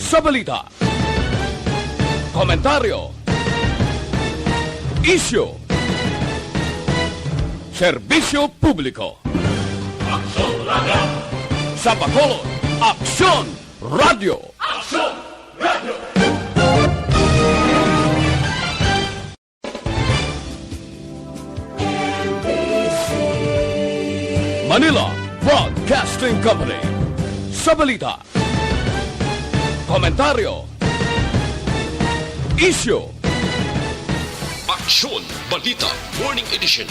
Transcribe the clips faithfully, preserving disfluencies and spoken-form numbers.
Sa balita, komentaryo, isyu, serbisyo publiko. Aksyon Radio. Sa Bacolod, Aksyon Radio. Aksyon Radio. Manila Broadcasting Company. Sa balita, komentaryo, isyu, Aksyon Balita Morning Edition.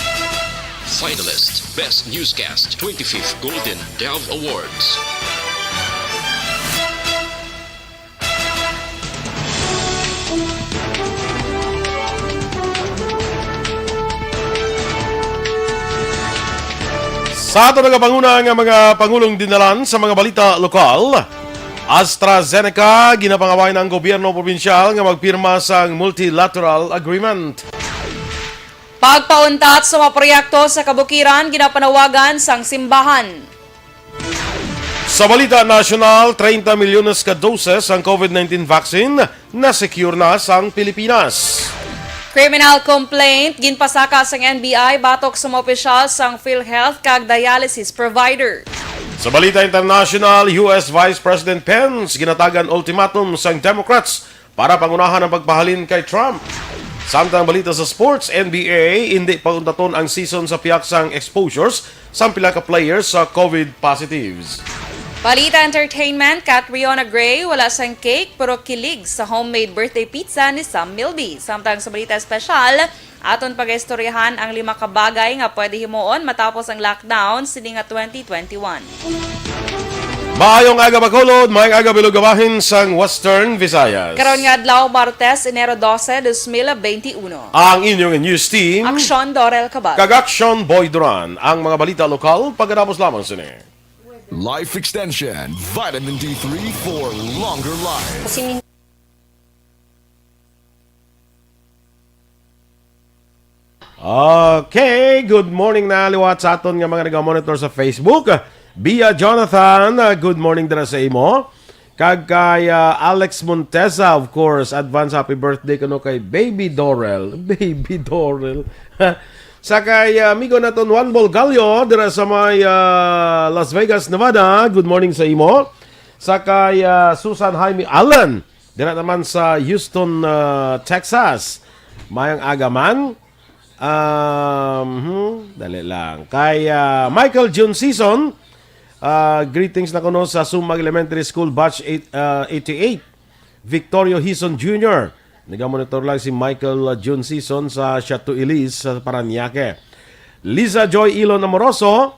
Finalist Best Newscast twenty-fifth Golden Dove Awards. Sa aton nagapanguna nga mga pangulong dinalan sa mga balita lokal, AstraZeneca, ginapangawayan ang gobyerno probinsyal nga magpirma sang multilateral agreement. Pagpauntat sa mga proyekto sa kabukiran, ginapanawagan sang simbahan. Sa balita nasyonal, treinta milyones ka doses ang COVID nineteen vaccine na secure na sang Pilipinas. Criminal complaint ginpasaka sang N B I batok sa mga opisyal sang PhilHealth kag dialysis provider. Sa balita international, U S Vice President Pence ginatagan ultimatum sang Democrats para pangunahan ang pagpahalin kay Trump. Samtang balita sa sports, N B A, indi pauntaton ang season sa pihak sang exposures sang pila ka players sa COVID positives. Balita entertainment, Catriona Gray, wala sang cake pero kilig sa homemade birthday pizza ni Sam Milby. Samtang sa balita espesyal, aton pagaistoryahan ang lima ka bagay nga pwede himuon matapos ang lockdown sini nga twenty twenty-one. Maayong aga, Bacolod. Maayong aga, Bilog Abahin sang Western Visayas. Karon nga adlaw, Martes, Enero dose, dos mil benti uno. Ang inyong news team, Aksyon Dorel Cabal. Kag Aksyon Boy Duran. Ang mga balita lokal, pagkatapos lamang sini. Life Extension, Vitamin D three for longer life. Okay, good morning na liwat sa aton nga mga naga-monitor sa Facebook. Bia Jonathan, uh, good morning dira sa imo. Kag kay, uh, Alex Montesa, of course, advance happy birthday kuno kay Baby Dorel. Baby Dorel. Sa kay, uh, amigo naton Juan Bolgallo dira sa may, uh, Las Vegas, Nevada. Good morning sa imo. Sa kay, uh, Susan Jaime Allen dira naman sa Houston, uh, Texas. Mayang aga man. Um, hmm, dali lang. Kay, ah, Michael June Season, ah, greetings na kuno sa Sumag Elementary School Batch eight, ah, eighty-eight. Victorio Hison Junior. Nagamonitor lang si Michael, ah, June Season sa Chateau Elise sa Parañaque. Liza Joy Ilon Amoroso,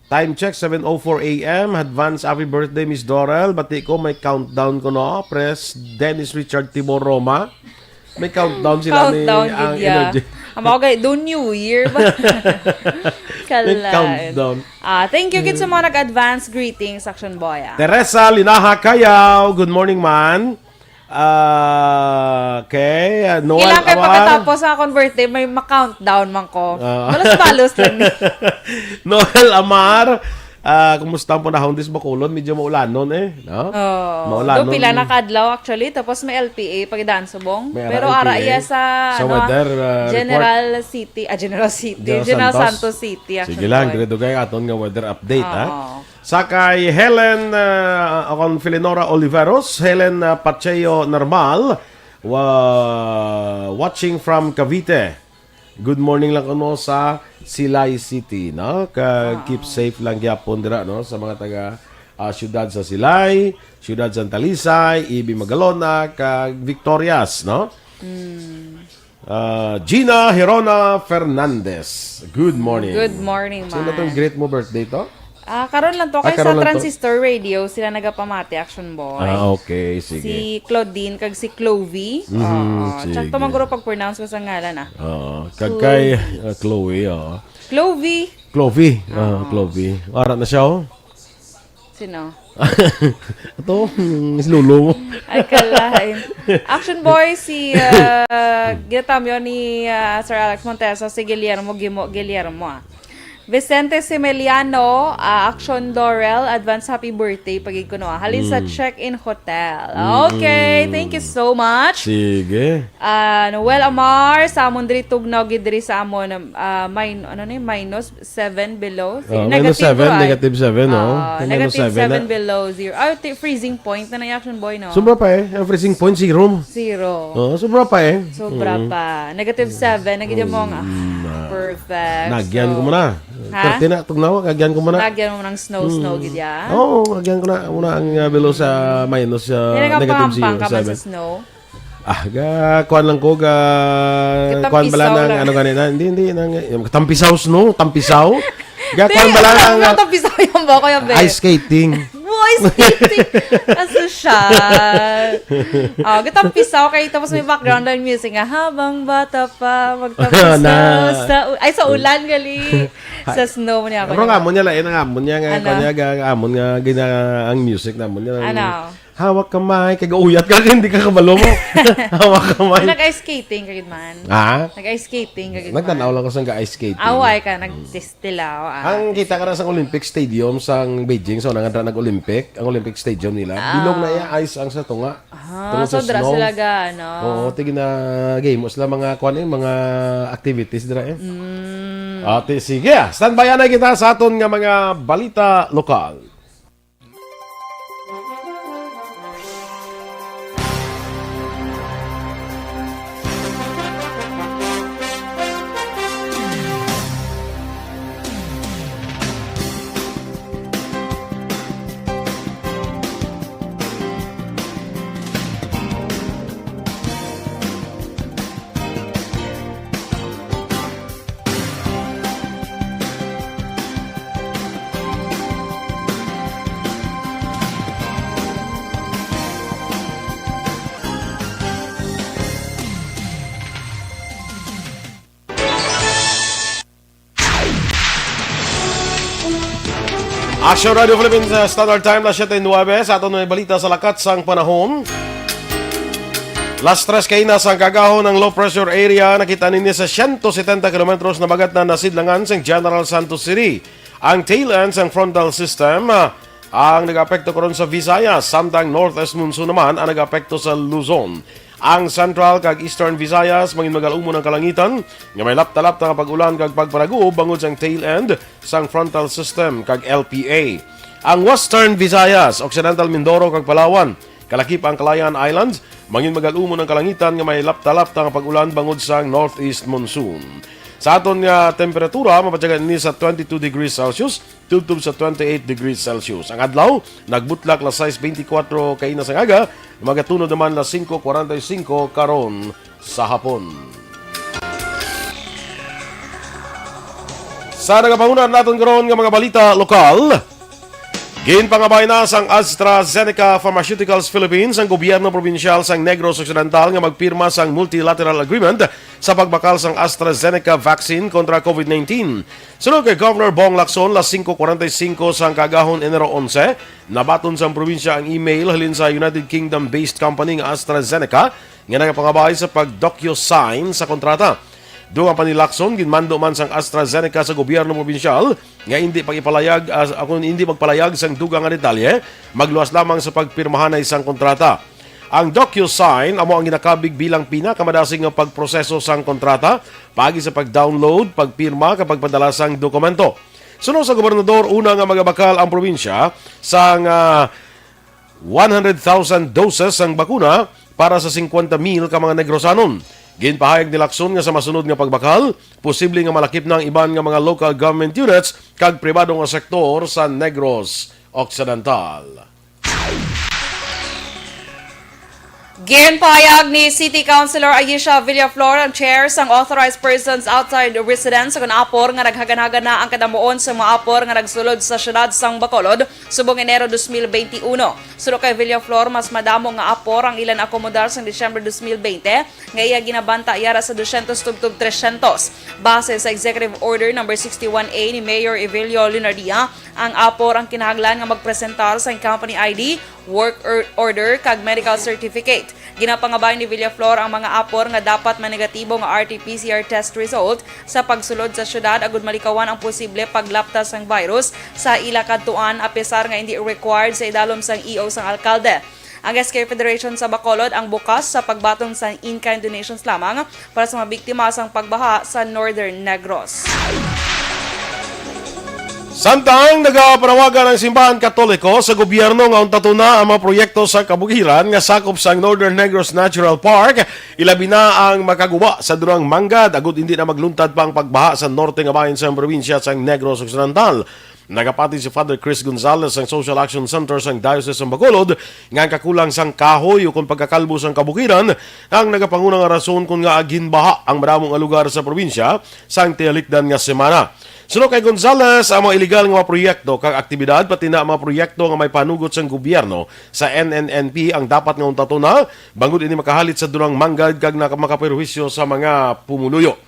time check, seven oh four A M. Advance happy birthday, Miss Dorel. Bati ko, may countdown ko, no? Pres Dennis Richard Tibor Roma. May countdown sila ni Countdown ang gid, yeah. Energy. Amo kay do New Year ba? May Kalan. Countdown. Ah, thank you gid sa mga nag-advance greetings, Action Boy, ah. Teresa Linaha Kayaw, good morning, man. Ah, okay. Ah, Noel Ilang kay Amar. Pagkatapos sa akong birthday, may ma-countdown man ko. Ah. Balos-balos lang ni. Noel Amar, ah, kumusta ang panahon dis Bacolod? Medyo maulanon eh, no? Oh, Maulanon. Do pila na kadlaw actually, tapos may L P A pagdaan subong. May Pero R I P A. Ara iya sa, Sa ano, weather, ah, General report. City, ah, General City, General General Santos. Santos City, Sige actually. lang, dire dugay aton nga weather update, ha? Oo. Sa kay Helen, ah, akon Felinora Oliveros, Helen, ah, Pacheco Normal, wa-, watching from Cavite. Good morning lang kuno sa Silay City, no? Ka-, Ah, keep ah. safe lang gyapon dira, no? Sa mga taga, ah, siyudad sa Silay, siyudad sa Talisay, Ibi Magalona, kag Victorias, no? Mm. Ah, Gina Herona Fernandez. Good morning. Good morning, Sino man. tong greet mo birthday to? Ah, karon lang to, Ah, kay karon sa lang to. Transistor Radio, sila nagapamati, Action Boy. Ah, okay, sige. Si Claudine kag si Clovie. Mhm, Oo, sige. Tsakto man guro pag-pronounce ko sa ngalan, ah. Oo, kag Clovie. kay, ah, Chloe, oo. Clovie. Clovie, ah, Oo. Clovie. Ara na siya, oh. Sino? Ito, mm, si Lolo mo. Ay, kalain. Action Boy, si, ah, ginatamyo ni, ah, Sir Alex Montesa, si Guillermo Gimo, Guillermo, ah. Vicente Simeliano, ah, Action Dorel, advance happy birthday pa gid kuno, ah. Halin sa Mm. Check-in Hotel. Mm. Okay, thank you so much. Sige. Ah, Noel Amar, sa amon diri, tugnaw gid diri sa amon, ah, min-, ano ni, minus seven below. Sige, Ah, minus negative seven, ay. negative seven, no? Ah, Minus negative seven seven na. Below zero. Ah, ti-, freezing point na na, Action Boy, no? Sobra pa eh. Ang freezing point, zero. Zero. Oh, sobra pa eh. Sobra Mm. pa. Negative seven. Nagid mo nga. Mm, ah. Perfect. Nagyan So, ko muna. Ha? Perti na, tugnaw, nagyan ko muna. Nagyan mo ng snow, snow, gid ya? Oo, nagyan ko na. Una ang uh, below sa minus uh, Hindi na ka negative zero, pahampang ka man sa seven. Snow? Ah, ga, kuan lang ko, ga, kuan bala Katampisaw nang, lang. Ano gani na, hindi, hindi, nang, yung tampisaw snow, tampisaw. Ga, kuan bala Hindi, nang, ano, ah, tampisaw yung ba ko yung be? Ice skating. Boy, skating. Aso siya. Oh, gitampisaw kay tapos may background ng music nga, "Habang bata pa, magtampisaw Na. sa u-," ay, sa ulan, gali. Sa snow niya ako. Pero nga mo niya, lain ang amon niya nga, Ano? Kanya nga, ang amon nga, gina, ang music namon niya. Ano? Hawak kamay, kay gauyat ka, hindi ka kabalo mo. Hawak kamay. Nag-ice skating ka gid man. Ha? Nag-ice skating ka gid Nagtanaw man. lang ko sa ice skating. Away ka, nagtistilaw. Ah. Ang kita ka na sa Olympic Stadium sang Beijing, so nangadra nag-Olympic, ang Olympic Stadium nila. Ah. Bilog na iya, ice ang sa tunga. Ah, Tungod so sa dra snow. sila ga, ano? Oo, tigna game mo sila mga kuan eh, mga activities dira eh. Mm. Ate, sige. Standby anay kita sa aton nga mga balita lokal. Action Radio Philippines, uh, Standard Time, las siyete nuebe. Sa aton may balita sa lakat sang panahon. Las tres kaina sang kagahon ang low pressure area nakita nini sa siyento setenta kilometros na bagat na nasidlangan sang General Santos City. Ang tail end sang frontal system, ah, ang nag-apekto karon sa Visayas, samtang northeast monsoon naman ang nag-apekto sa Luzon. Ang Central kag Eastern Visayas, mangin magalumo ang kalangitan nga may lapta-lapta nga pag-ulan kag pagpanaguob bangod sang tail end sang frontal system kag L P A. Ang Western Visayas, Occidental Mindoro kag Palawan, kalakip ang Kalayaan Islands, mangin magalumo ang kalangitan nga may lapta-lapta nga pag-ulan bangod sang northeast monsoon. Sa aton nga temperatura, mabatyagan ini sa twenty-two degrees Celsius, tubtob sa twenty-eight degrees Celsius. Ang adlaw, nagbutlak las sais beintikwatro kaina sang aga, magatunod naman las singko kwarenta y singko karon sa hapon. Sa nagapahunan naton karon nga mga balita lokal, ginpangabay na sang AstraZeneca Pharmaceuticals Philippines ang gobyerno probinsyal sang Negros Occidental nga magpirma sang multilateral agreement sa pagbakal sang AstraZeneca vaccine kontra COVID nineteen. Suno kay Governor Bong Lacson, las singko kwarenta y singko sang kagahon Enero onse, nabaton sang probinsya ang email halin sa United Kingdom-based company nga AstraZeneca nga nagapangabay sa pag-DocuSign sa kontrata. Dugang pa ni Lacson, ginmando man sang AstraZeneca sa gobyerno probinsyal nga hindi pag-ipalayag, ah, kung hindi magpalayag sang dugang nga detalye, magluwas lamang sa pagpirmahanay sang kontrata. Ang DocuSign amo ang ginakabig bilang pinakamadasig nga pagproseso sang kontrata, paagi sa pag-download, pagpirma, kag pagpadala sang dokumento. Suno sa gobernador, una nga magabakal ang probinsya sang, ah, one hundred thousand doses sang bakuna para sa singkwenta mil ka mga Negrosanon. Ginpahayag ni Lacson nga sa masunod nga pagbakal, posible nga malakip na ang iban nga mga local government units kag pribado nga sektor sa Negros Occidental. Ginpahayag ni City Councilor Ayesha Villaflor, ang chair sang Authorized Persons Outside Residence, kon APOR, nga naghaganhagan na ang kadamuon sa mga APOR nga nagsulod sa siyudad sang Bacolod subong Enero dos mil benti uno. Suno kay Villaflor, mas madamo nga APOR ang ilang akomodar sang Disyembre dos mil benti, nga iya ginabanta yara sa dosyentos tubtob tresyentos. Base sa Executive Order Number sixty-one A ni Mayor Evelio Lunardia, ang APOR ang kinahanglan nga magpresentar sang company I D, work or-, order, kag medical certificate. Ginapangabay ni Villaflor ang mga apor nga dapat manegatibo nga R T P C R test result sa pagsulod sa syudad agud malikawan ang posible paglapta sang virus sa ila kadtuan, apesar nga indi required sa idalom sang E O sang alkalde. Ang S K Federation sa Bacolod ang bukas sa pagbaton sang in-kind donations lamang para sa mga biktima sang pagbaha sa Northern Negros. Samtang nagapanawagan ang simbahan Katoliko sa gobyerno nga untaton na ang mga proyekto sa kabukiran nga sakop sang Northern Negros Natural Park, ilabi na ang makaguba sa Dunang Mangad, agud hindi na magluntad pa ang pagbaha sa norte nga bahin sang probinsya sang Negros Occidental. Nagapati si Father Chris Gonzalez sang Social Action Center sang Diocese sang Bacolod nga ang kakulang sang kahoy ukon pagkakalbo sang kabukiran ang nagapanguna nga rason kon ngaa ginbaha ang madamo nga lugar sa probinsya sang tiyalikdan nga semana. Suno kay Gonzalez, ang mga iligal nga mga proyekto kag aktibidad, pati na ang mga proyekto nga may panugot sang gobyerno sa N N N P ang dapat nga untaton na, bangod ini makahalit sa Dunang Mangad kag naka-, makaperwisyo sa mga pumuluyo.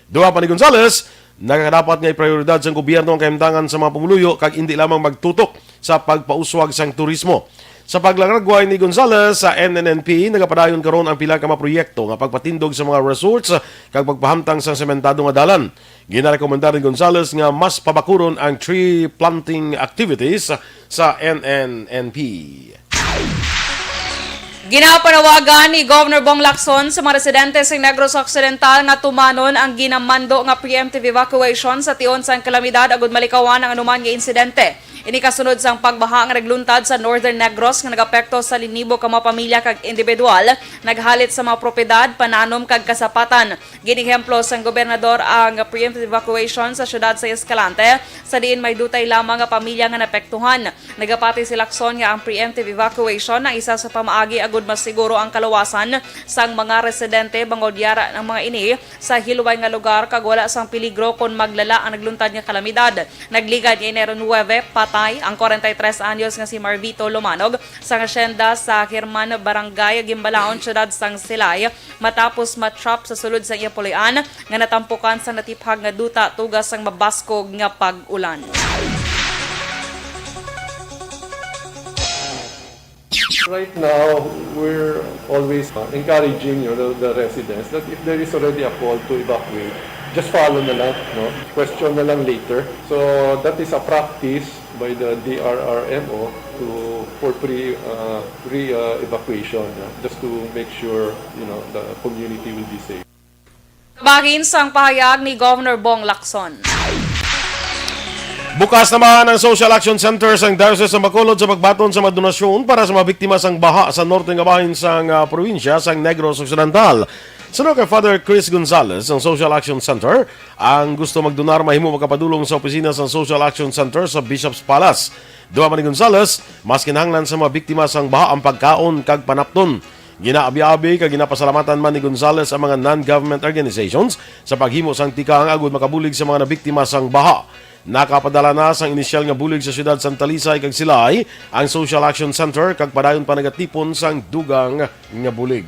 Dugang pa ni Gonzalez, nakakadapat nga iprioridad sang gobyerno ang kahimtangan sa mga pumuluyo kag indi lamang magtutok sa pagpauswag sang turismo. Sa paglaragway ni Gonzalez, sa N N N P nagapadayon karon ang pila ka mga proyekto nga pagpatindog sa mga resorts kag pagpahamtang sang sementado nga dalan. Ginarekomendar ni Gonzalez nga mas pabakuron ang tree planting activities sa N N N P. Ginapanawagan ni Governor Bong Lacson sa mga residente sa Negros Occidental nga tumanon ang ginamando nga preemptive evacuation sa tion sang kalamidad agud malikawan ang anuman nga insidente. Ini kasunod sang pagbaha nga nagluntad sa Northern Negros nga nagapekto sa linibo ka mga pamilya kag individual, naghalit sa mga propiedad, pananom kag kasapatan. Ginehemplo sang gobernador ang preemptive evacuation sa siyudad sa Escalante, sa diin may dutay lamang nga pamilya nga napektuhan. Nagapati si Lacson nga ang preemptive evacuation ang isa sa pamaagi agud masiguro ang kaluwasan sang mga residente bangod yara ang mga ini sa hilway nga lugar kag wala sang peligro kon maglala ang nagluntad nga kalamidad. Nagligad nga Enero nuebe, patay ang kwarenta y tres anyos nga si Marvito Lomanog sang asyenda sa Herman Barangay, Gimbalaon, siyudad sang Silay, matapos ma-trap sa sulod sang iya puloy-an nga natampukan sang natiphag nga duta tuga sang mabaskog nga pag-ulan. Right now, we're always uh, encouraging you know, the residents that if there is already a call to evacuate, just follow na lang, no? Question na lang later. So that is a practice by the D R R M O to for pre uh, pre uh, evacuation, no? Just to make sure you know the community will be safe. Kabahin sang pahayag ni Governor Bong Lacson. Bukas naman ang Social Action Center sang Diocese sang Bacolod sa pagbaton sa mga donasyon para sa mga biktima sang baha sa norte nga bahin sang ah, probinsya sang Negros Occidental. Suno kay Father Chris Gonzalez, ang Social Action Center ang gusto magdonar mahimo makapadulong sa opisina sang Social Action Center sa Bishop's Palace. Duha man ni Gonzalez, mas kinahanglan sa mga biktima sang baha ang pagkaon kag panapton. Ginaabi-abi kag ginapasalamatan man ni Gonzalez ang mga non-government organizations sa paghimo sang tikang agud makabulig sa mga nabiktima sang baha. Nakapadala na sang inisyal nga bulig sa siyudad sang Talisay kag Silay ang Social Action Center kag padayon pa nagatipon sang dugang nga bulig.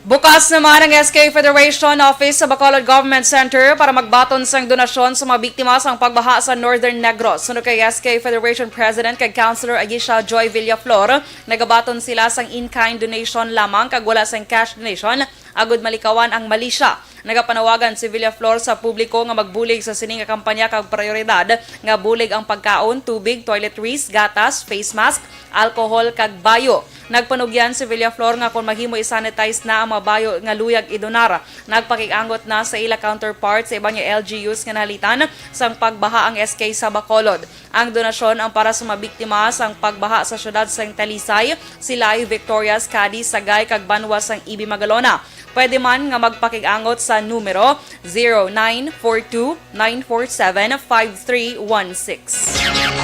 Bukas naman ang S K Federation Office sa Bacolod Government Center para magbaton sang donasyon sa mga biktima sang pagbaha sa Northern Negros. Suno kay S K Federation President kag Councilor Aisha Joy Villaflor, nagabaton sila sang in-kind donation lamang kag wala sang cash donation agud malikawan ang malisya. Nagapanawagan si Villaflor sa publiko nga magbulig sa sini nga kampanya kag prioridad nga bulig ang pagkaon, tubig, toiletries, gatas, face mask, alcohol kag bayo. Nagpanugyan si Villaflor nga kon mahimo i-sanitize na ang mga bayo nga luyag idonar. Nagpakig-angot na sa ila counterpart sa iban nga L G Us nga nahalitan sang pagbaha ang S K sa Bacolod. Ang donasyon ang para sa mga biktima sang pagbaha sa siyudad sang Talisay, Silay, Victorias, Cadiz, Sagay kag banwa sang Ibi Magalona. Pwede man nga magpakig-angot sa numero zero nine four two nine four seven five three one six.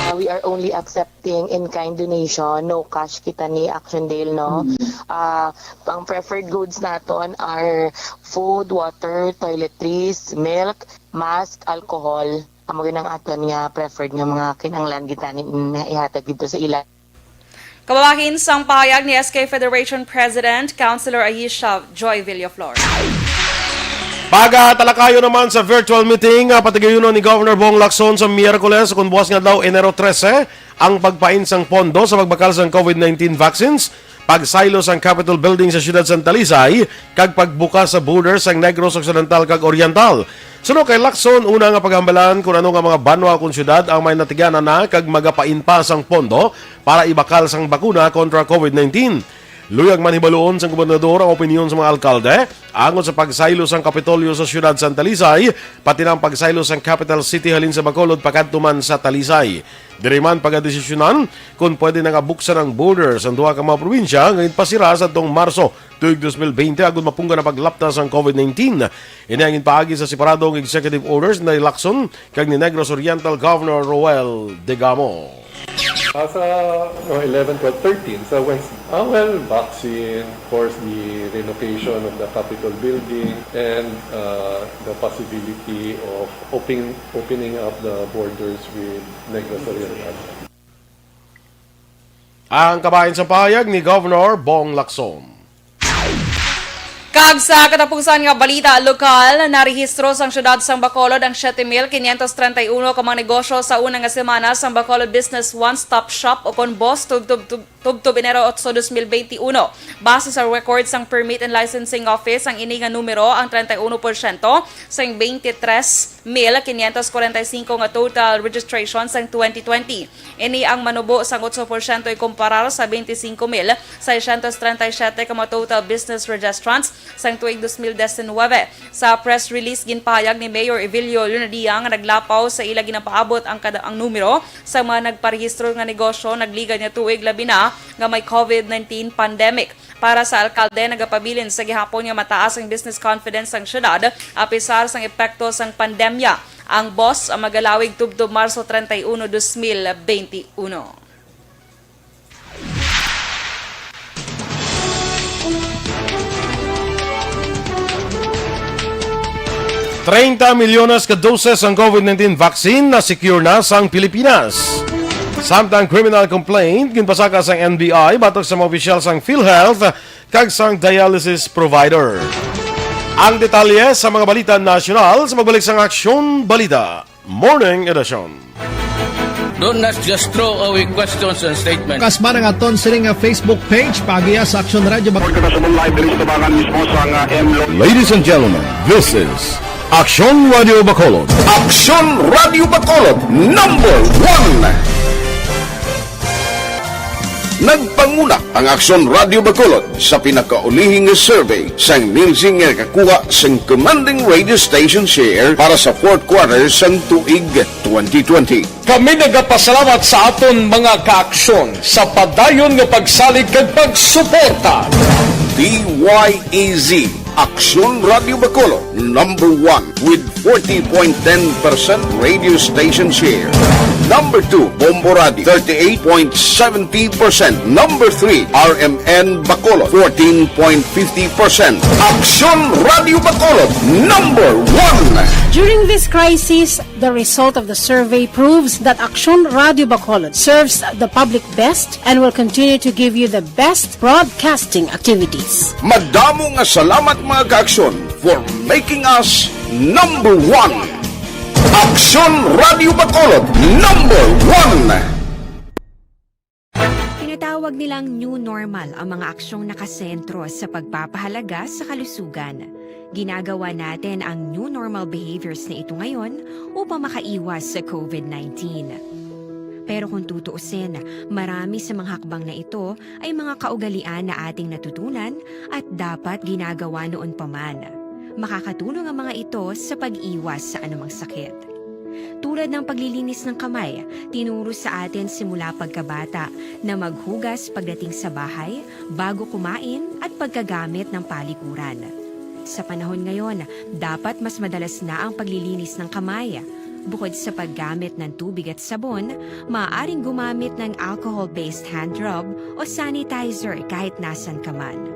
Uh, we are only accepting in-kind donation, no cash kita ni Action Dale, no? Uh, ang preferred goods naton are food, water, toiletries, milk, mask, alcohol. Amo gyud ang aton nga preferred nga mga kinahanglan gid tani nga ihatag didto sa ila. Kabahin sang pahayag ni S K Federation President Councilor Aisha Joy Villaflor. Pagatalakayon naman sa virtual meeting nga patigayunon ni Governor Bong Lacson sa Miyerkules, kung buwas nga daw Enero trese, ang pagpain sang pondo sa pagbakal sang COVID nineteen vaccines pagsaylo sang Capitol Building sa siyudad sang Talisay, kag pagbukas sa border sang Negros Occidental kag Oriental. Suno kay Lacson, una nga paghambalan kung ano nga mga banwa kon siyudad ang may natiganan na kag magapain pa sang pondo para ibakal sang bakuna kontra COVID nineteen. Luyag man hibaluon sang gobernador ang opinyon sa mga alkalde angot sa pagsaylo sang Kapitolyo sa siyudad sang Talisay, pati na ang pagsaylo sang capital city halin sa Bacolod pakadto man sa Talisay. Diri man pagadesisyonan kon pwede na nga buksan ang border sang duha ka mga probinsya nga ginpasira sadtong Marso tuig dos mil bente agud mapunggan ang paglapta sang COVID nineteen. Ini ang ginpaagi sa separado nga executive orders ni Lacson kag ni Negros Oriental Governor Roel Degamo. Ah, sa, no, eleven, twelve, thirteen, sa Wednesday. Ah, well, vaccine, of course, the relocation of the Capitol building, and, uh, the possibility of opening, opening up the borders with Negros Oriental. Ang kabahin sa pahayag ni Governor Bong Lacson. Kag sa katapusan nga balita lokal, narehistro sang siyudad sang Bacolod ang siyete mil quinientos treinta y uno ka mga negosyo sa una nga semana sang Bacolod Business One Stop Shop o kon BOSS tubtob, tub, tubtob Enero otso, dos mil bente uno. Base sa record sang Permit and Licensing Office, ang ini nga numero ang treinta y uno porsyento sang bente tres mil quinientos cuarenta y cinco nga total registration sang twenty twenty. Ini ang manubo sang otso porsyento ikumparar sa bente singko mil seiscientos treinta y siete ka mga total business registrants sang tuig dos mil diecinuebe. Sa press release, ginpahayag ni Mayor Evilio Lunadia nga naglapaw sa ila ginapaabot ang kada, ang numero sa mga nagparehistro nga negosyo nagligad nga tuig, labi na nga may COVID nineteen pandemic. Para sa alkalde, nagapabilin sa gihapon nga mataas ang business confidence sang syudad apisar sang epekto sang pandemya. Ang BOSS ang magalawig tubtob Marso treinta y uno, dos mil bente uno. Treinta milyones ka doses ang COVID nineteen vaccine na secure na sang Pilipinas. Samtang criminal complaint ginpasaka sang N B I batok sa mga opisyal sang PhilHealth kag sang dialysis provider. Ang detalye sa mga balita nasyonal sa pagbalik sang Aksyon Balita Morning Edition. Do not just throw away questions and statements. Kasba na nga aton sini nga Facebook page, paagiya sa Aksyon Radio Bacolod. Report kita sa live diri sa tubangan mismo sa nga M Lo- Ladies and gentlemen, this is Aksyon Radio Bacolod. Aksyon Radio Bacolod, number one. Nagpanguna ang Aksyon Radio Bacolod sa pinakaulihing nga survey sang Nielsen nga nakakuha sang commanding radio station share para sa fourth quarter sang tuig twenty twenty. Kami nagapasalamat sa aton mga kaaksyon sa padayon nga pagsalig kag pagsuporta. D Y E Z, Aksyon Radio Bacolod, number one with forty point ten percent radio station share. Number two, Bombo Radio, thirty-eight point seventy percent. Number three, R M N Bacolod, fourteen point fifty percent. Aksyon Radio Bacolod, number one. During this crisis, the result of the survey proves that Aksyon Radio Bacolod serves the public best and will continue to give you the best broadcasting activities. Madamo nga salamat, mga kaaksyon, for making us number one. Aksyon Radio Bacolod, number one. Tinatawag nilang new normal ang mga aksyong nakasentro sa pagpapahalaga sa kalusugan. Ginagawa natin ang new normal behaviors na ito ngayon upang makaiwas sa COVID nineteen. Pero kung tutuusin, marami sa mga hakbang na ito ay mga kaugalian na ating natutunan at dapat ginagawa noon pa man. Makakatulong ang mga ito sa pag-iwas sa anumang sakit. Tulad ng paglilinis ng kamay, tinuro sa atin simula pagkabata na maghugas pagdating sa bahay, bago kumain, at pagkagamit ng palikuran. Sa panahon ngayon, dapat mas madalas na ang paglilinis ng kamay. Bukod sa paggamit ng tubig at sabon, maaaring gumamit ng alcohol-based hand rub o sanitizer kahit nasan ka man.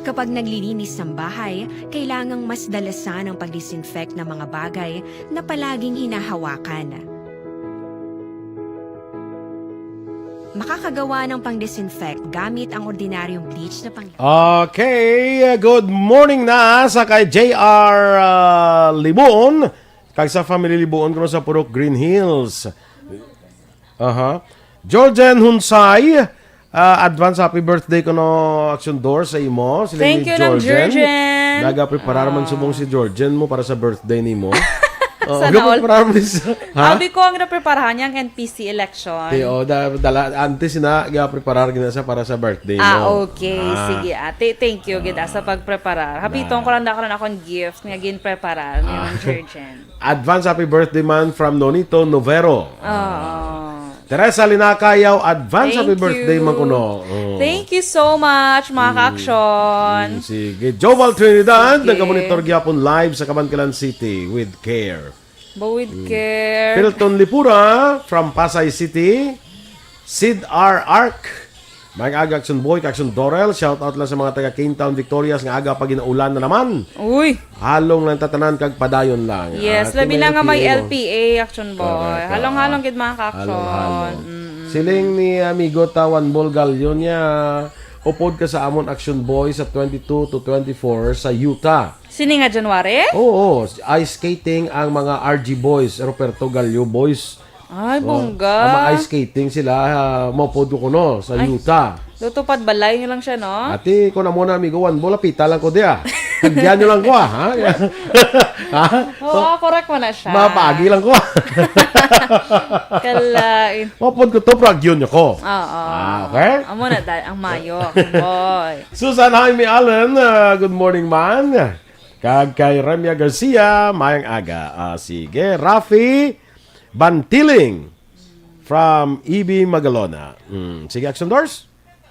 Kapag naglilinis ng bahay, kailangang mas dalasan ang pag-disinfect ng mga bagay na palaging hinahawakan. Makakagawa ng pang-disinfect gamit ang ordinaryong bleach na pang- Okay, good morning na sa kay J R, ah, Libuon, kag sa family Libuon kuno sa Purok Green Hills. Aha. Jordan Hunsay, Ah, advance happy birthday kuno, Action Door, sa imo. Sila Thank ni you, Nang Georgian. Georgian. Nagapreparar man Ah. subong si Georgian mo para sa birthday nimo. Oh, Sana all. Nagapreparar mo sa, ha? Abi ko ang napreparahan niya ang N P C election. Ti, oh, da-, dala, antes na, gapreparar gina sa para sa birthday Ah, mo. okay. Ah. Sige, ate. Thank you, gid, ah, sa Ah. pagpreparar. Habiton Na. ko lang na karon akong gift nga ginpreparar ni Ah. Nang Georgian. Advance happy birthday man from Nonito Novero. Ah. Teresa Linacayaw, advance Thank happy birthday man you. kuno. Oh. Thank you so much, mga Mm. ka-aksyon. Mm, sige. Joval Trinidad, Sige. nagamonitor gyapon live sa Kabankalan City with care. Ba with Mm. care. Pilton Lipura from Pasay City. Sid R Arc. Maayong aga, Action Boy, Action Dorel. Shout out lang sa mga taga Kingtown, Victorias, nga aga pa ginaulan na naman. Uy. Halong lang tatanan kag padayon lang. Yes, Ah, labi na nga may L P A mo. L P A, Action Boy. Correct, Halong-halong oo. gid, mga ka-action. Halong-halong. Mm-mm. Siling ni amigo Tawan Bolgalyo niya, upod ka sa amon Action Boy sa twenty-two to twenty-four sa Utah. Sini nga January? Oo, ice skating ang mga R G Boys, Roberto Gallo Boys. Ay, Oh, bongga. ang mga ice skating sila, ah, maupod ko kuno sa Ay, Utah. Lutupad balay niyo lang siya, no? Ati, kung amo na, amigo, one ball, pita lang ko diya. Tagyan niyo lang ko, ah, ha? Ha? Oo, So, correct mo na siya. mapagi lang ko. Kalain. Maupod ko to, pero agyon niyo ko. Oo. Ah, okay? Amo na, dal-, ang mayo, boy. Susan Jaime Allen, ah, good morning, man. Kag kay Remia Garcia, mayang aga. Ah, sige. Rafi Bantiling from E B Magalona. Mm, sige, Action Doors.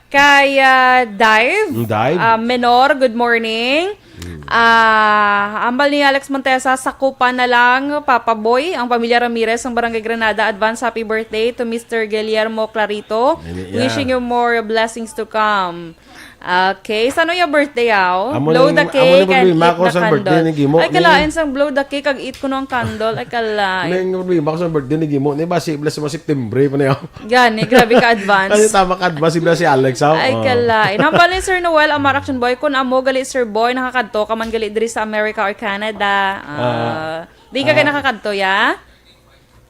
Kay, ah, Dive, Mm, Dive. ah, Menor, good morning. Mm. Ah, ambal ni Alex Montesa, sakupan na lang, Papa Boy, ang pamilya Ramirez, ang Barangay Granada. Advance happy birthday to Mister Guillermo Clarito. Yan, yan. Wishing you more blessings to come. Okay, sano yung birthday, aw? Amo Blow na the yung, amo na cake yung and problema eat ko the sa birthday candle. ni Gimo, Ay, ni kalain sang blow the cake kag eat ko ng candle. Ay, kalain. May problema ko sa birthday ni Gimo. Ni ba si Bless mo September pa niya? Gani, grabe ka advance. Ay, tama ka advance si Bless si Alex, aw. Ay, Oh. kalain. Hambal ni Sir Noel, Amar Action Boy, kun amo gali, Sir Boy, nakakadto ka man gali diri sa America or Canada. Ah, Ah. di ka kay Ah. nakakadto, ya?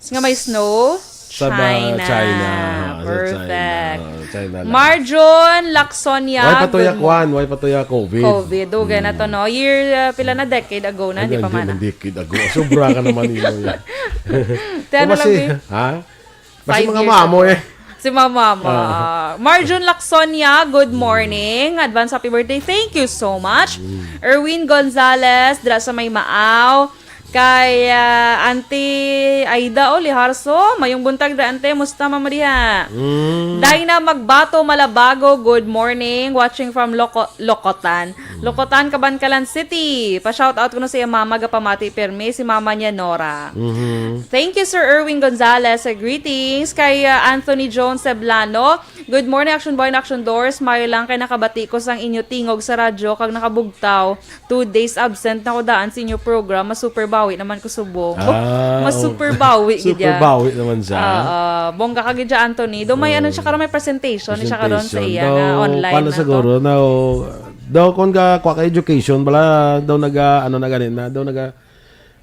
Nga may snow? Sa ba-, China. China. Sa Perfect. China. Oh, China lang. Marjon Lacsonia, Why pa to ya good mo- kwan? Why pa to ya covid? covid. Dugay na to, Hmm. no? Year, uh, pila na? Decade ago na, Ay, di pa hindi man, man ah. decade ago. Sobra ka naman, imo, ya. Kaya na Kung lang, masi-, eh. ha? Basta Five mga years mamo, ago. eh. Si Mama mo. Ah. Ah, Marjon Lacsonia, good morning. Advance happy birthday. Thank you so much. Mm. Erwin Gonzalez, dira sa may Maaw. Kay, ah, Auntie Aida Oliharso, mayong buntag ra, Ante. Musta, Mama, diha? Mm. Dina Magbato Malabago, good morning. Watching from Loco-, Locotan. Mm. Locotan, Kabankalan City. Pa-shout out ko na sa iya mama, gapamati permi, si mama niya, Nora. Mhm. Thank you, Sir Erwin Gonzalez, sa greetings. Kay, ah, Anthony Jones Seblano, good morning, Action Boy and Action Doors. Mayo lang kay nakabati ko sang inyo tingog sa radyo kag nakabugtaw. Two days absent na ko daan sa inyo program. Mas super bawi naman ko subong. Oh, Ah, mas oh. super bawi gid Super ya. bawi naman siya. Ah, ah, bongga ka gid ya, Anthony. Do may Oh. ano siya karon, may presentation ni siya karon sa iya Presentation. nga Daw, online paano na to. siguro? Daw, daw kung ka, kuha ka education, bala, daw naga, ano na gani na, daw naga,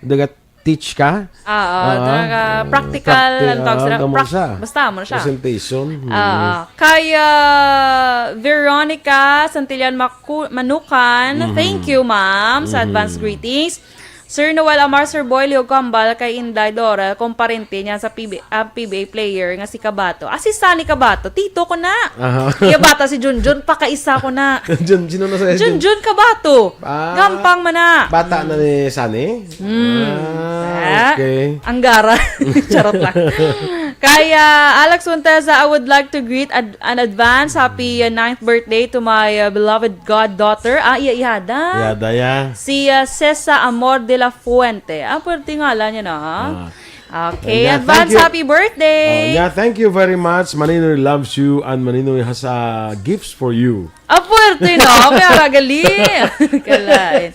naga teach ka? Ah, ah, Ah, daw naga practical, practi-, ang tawag ah, sila, gamo prac-, siya. basta mo siya. Presentation. Ah, Mm. ah. Kay, ah, Veronica Santillan Maku-, Manukan, Mhm. thank you, ma'am, sa Mhm. advance greetings. Sir Noel Amar, Sir Boy, Leo Gambal, kay Inday Dora, kung parente niya sa P B, ah, P B A player nga si Kabato. Ah, si Sunny Kabato, tito ko na. Aha. Iya bata si Junjun, pakaisa ko na. Jun-, sino na sa Junjun Kabato. Ah, Gampang man na. bata na ni Sunny? Hmm. Ah, Ah, okay. Ang gara. Charot lang. Kay, ah, Alex Monteza, I would like to greet ad-, an advance happy, uh, ninth birthday to my, uh, beloved goddaughter. Ah, iya, ihada. Ihada, ya. Si, uh, Cesa Amor de la Fuente. Ah, pwerte ngalan niya na, ha? Ah. Okay, And, uh, advance thank you. happy birthday. Oh, yeah, thank you very much. Maninoy loves you and Maninoy has, uh, gifts for you. Ah, pwerte, no? May aragali. Kalain.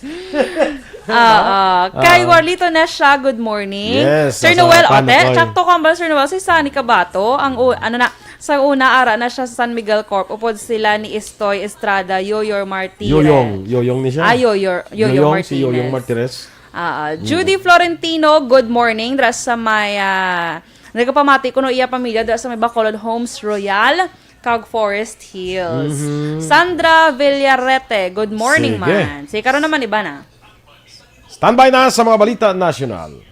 Ah, ah. Kay Ah. Warlito Nesha, good morning. Yes, Sir sa Noel, Ote, Panacoy. Sakto ka ba, Sir Noel? Si Sunny Kabato, ang u-, ano na, sa una, ara na siya sa San Miguel Corp. Upod sila ni Estoy Estrada, Yoyor Martinez. Yoyong. Yoyong ni siya. Ah, Yoyor, Yoyong Yoyong, si Yoyong Martinez. Martinez. Ah, ah. Mm. Judy Florentino, good morning. Dira sa may, ah, nagapamati ko no iya pamilya, dira sa may Bacolod Homes Royal. kag Forest Hills. Mhm. Sandra Villarete, good morning, Sige. man. Si karon naman iba na. Standby na sa mga balita nasyonal.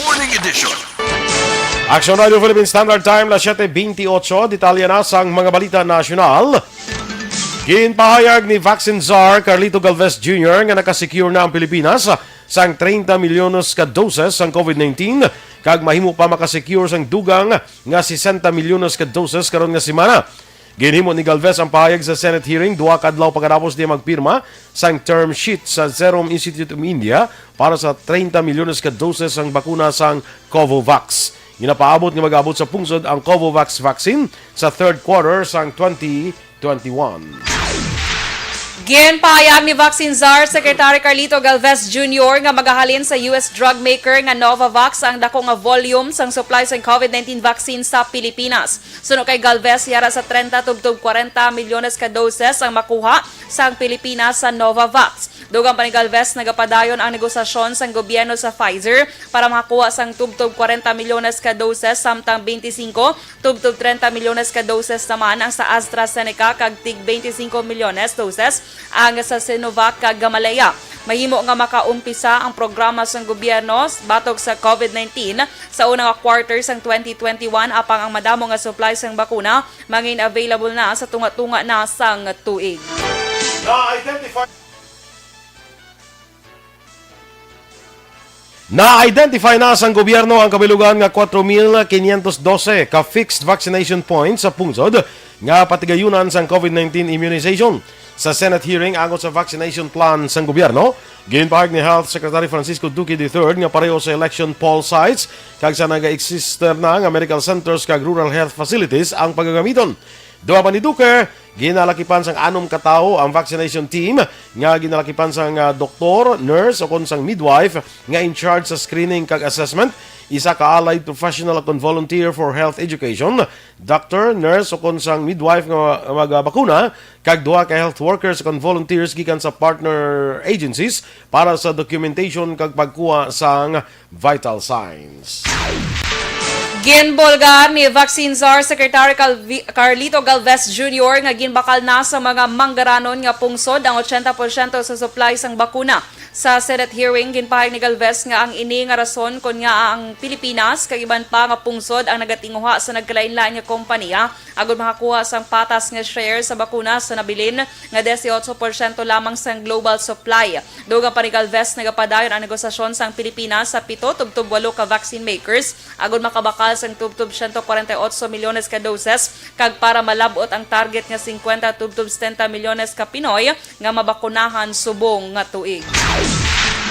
Morning Edition. Action Radio Philippine Standard Time, las siete veintiocho. Detalye na sang mga balita nasyonal. Ginpahayag ni Vaccine Czar Carlito Galvez Junior nga nakasecure na ang Pilipinas sang treinta milyones ka doses sang COVID nineteen, kag mahimo pa makasecure sang dugang nga sesenta milyones ka doses karon nga semana. Ginhimo ni Galvez ang pahayag sa Senate hearing duha ka adlaw pagkatapos niya magpirma sang term sheet sa Serum Institute of India para sa treinta milyones ka doses sang bakuna sang Covovax. Ginapaabot nga mag-abot sa pungsod ang Covovax vaccine sa third quarter sang twenty twenty-one. Ginpahayag ni Vaccine Czar Secretary Carlito Galvez Junior nga magahalin sa U S drug maker nga Novavax ang dako nga volume sang supply sang COVID nineteen vaccine sa Pilipinas. Suno kay Galvez, yara sa treinta tubtob kwarenta milyones ka doses ang makuha sang Pilipinas sa Novavax. Dugang pa ni Galvez, nagapadayon ang negosasyon sang gobyerno sa Pfizer para makakuha sang tubtob kwarenta milyones ka doses, samtang twenty-five tubtob treinta milyones ka doses naman ang sa AstraZeneca kag tig twenty-five milyones doses ang sa Sinovac kag Gamaleya. Mahimo nga makaumpisa ang programa sang gobyerno batok sa COVID nineteen sa una nga quarter sang twenty twenty-one, apang ang madamo nga supply sang bakuna mangin available na sa tunga-tunga na sang tuig. Na-identify Na-identify na sang gobyerno ang kabilugan nga kwatro mil quinientos doce ka fixed vaccination points sa pungsod nga patigayunan sang COVID nineteen immunization. Sa Senate hearing angot sa vaccination plan sang gobyerno, ginpahayag ni Health Secretary Francisco Duque the third nga pareho sa election poll sites kag sa naga-exist na nga medical centers kag rural health facilities ang pagagamiton. Duha pa ni Duque, ginalakipan sang anom ka tawo ang vaccination team nga ginalakipan sang, ah, doktor, nurse, ukon sang midwife nga in charge sa screening kag assessment, isa ka allied professional kon volunteer for health education, doctor, nurse, ukon sang midwife nga magabakuna, kag duha ka health workers kon volunteers gikan sa partner agencies para sa documentation kag pagkuha sang vital signs. Ginbulgar ni Vaccine Czar Secretary Calvi-, Carlito Galvez Junior nga ginbakal na sa mga manggaranon nga pungsod ang ochenta porsyento sa supply sang bakuna. Sa Senate hearing, ginpahayag ni Galvez nga ang ini nga rason kon ngaa ang Pilipinas kag iban pa nga pungsod ang nagatinguha sa nagkalainlain nga kompanya agud makakuha sang patas nga share sa bakuna sa nabilin nga dieciocho porsyento lamang sang global supply. Dugang pa ni Galvez, nagapadayon ang negosasyon sang Pilipinas sa pito tubtob walo ka vaccine makers agud makabakal sang tubtob siyento kwarenta y otso milyones ka doses, kag para malab-ot ang target nga singkwenta tubtob setenta milyones ka Pinoy nga mabakunahan subong nga tuig.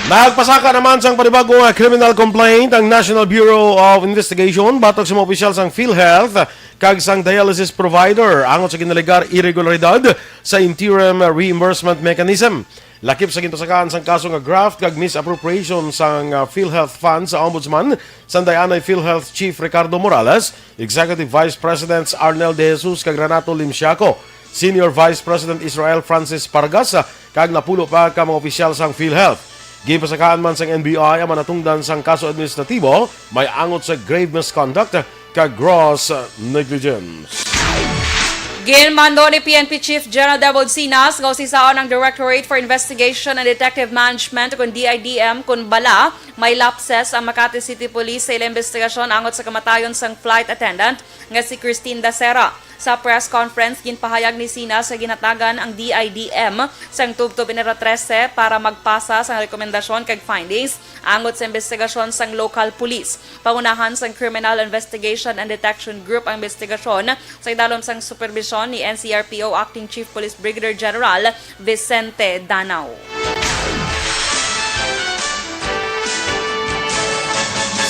Nagpasaka naman sang panibag-o nga criminal complaint ang National Bureau of Investigation batok sa mga opisyal sang PhilHealth kag sang dialysis provider angot sa ginalegar irregularidad sa interim reimbursement mechanism. Lakip sa ginpasakaan sang kaso nga graft kag misappropriation sang, ah, PhilHealth funds sa Ombudsman, sanday anay PhilHealth Chief Ricardo Morales, Executive Vice Presidents Arnel De Jesus kag Renato Limsiaco, Senior Vice President Israel Francis Pargas, ah, kag napulo pa ka mga opisyal sang PhilHealth. Ginpasakaan man sang N B I ang mga natungdan sang kaso administratibo may angot sa grave misconduct kag gross negligence. Ginmando ni P N P Chief General Devon Sinas nga usisaon ang Directorate for Investigation and Detective Management, kun D I D M, kun bala may lapses ang Makati City Police sa ila investigasyon angot sa kamatayon sang flight attendant nga si Christine Dacera. Sa press conference, ginpahayag ni Sinas nga ginhatagan ang D I D M sang tubtob Enero trese para magpasa sang rekomendasyon kag findings angot sa imbestigasyon sang local police. Pangunahan sang Criminal Investigation and Detection Group ang imbestigasyon sa idalom sang superbisyon ni N C R P O Acting Chief Police Brigadier General Vicente Danao.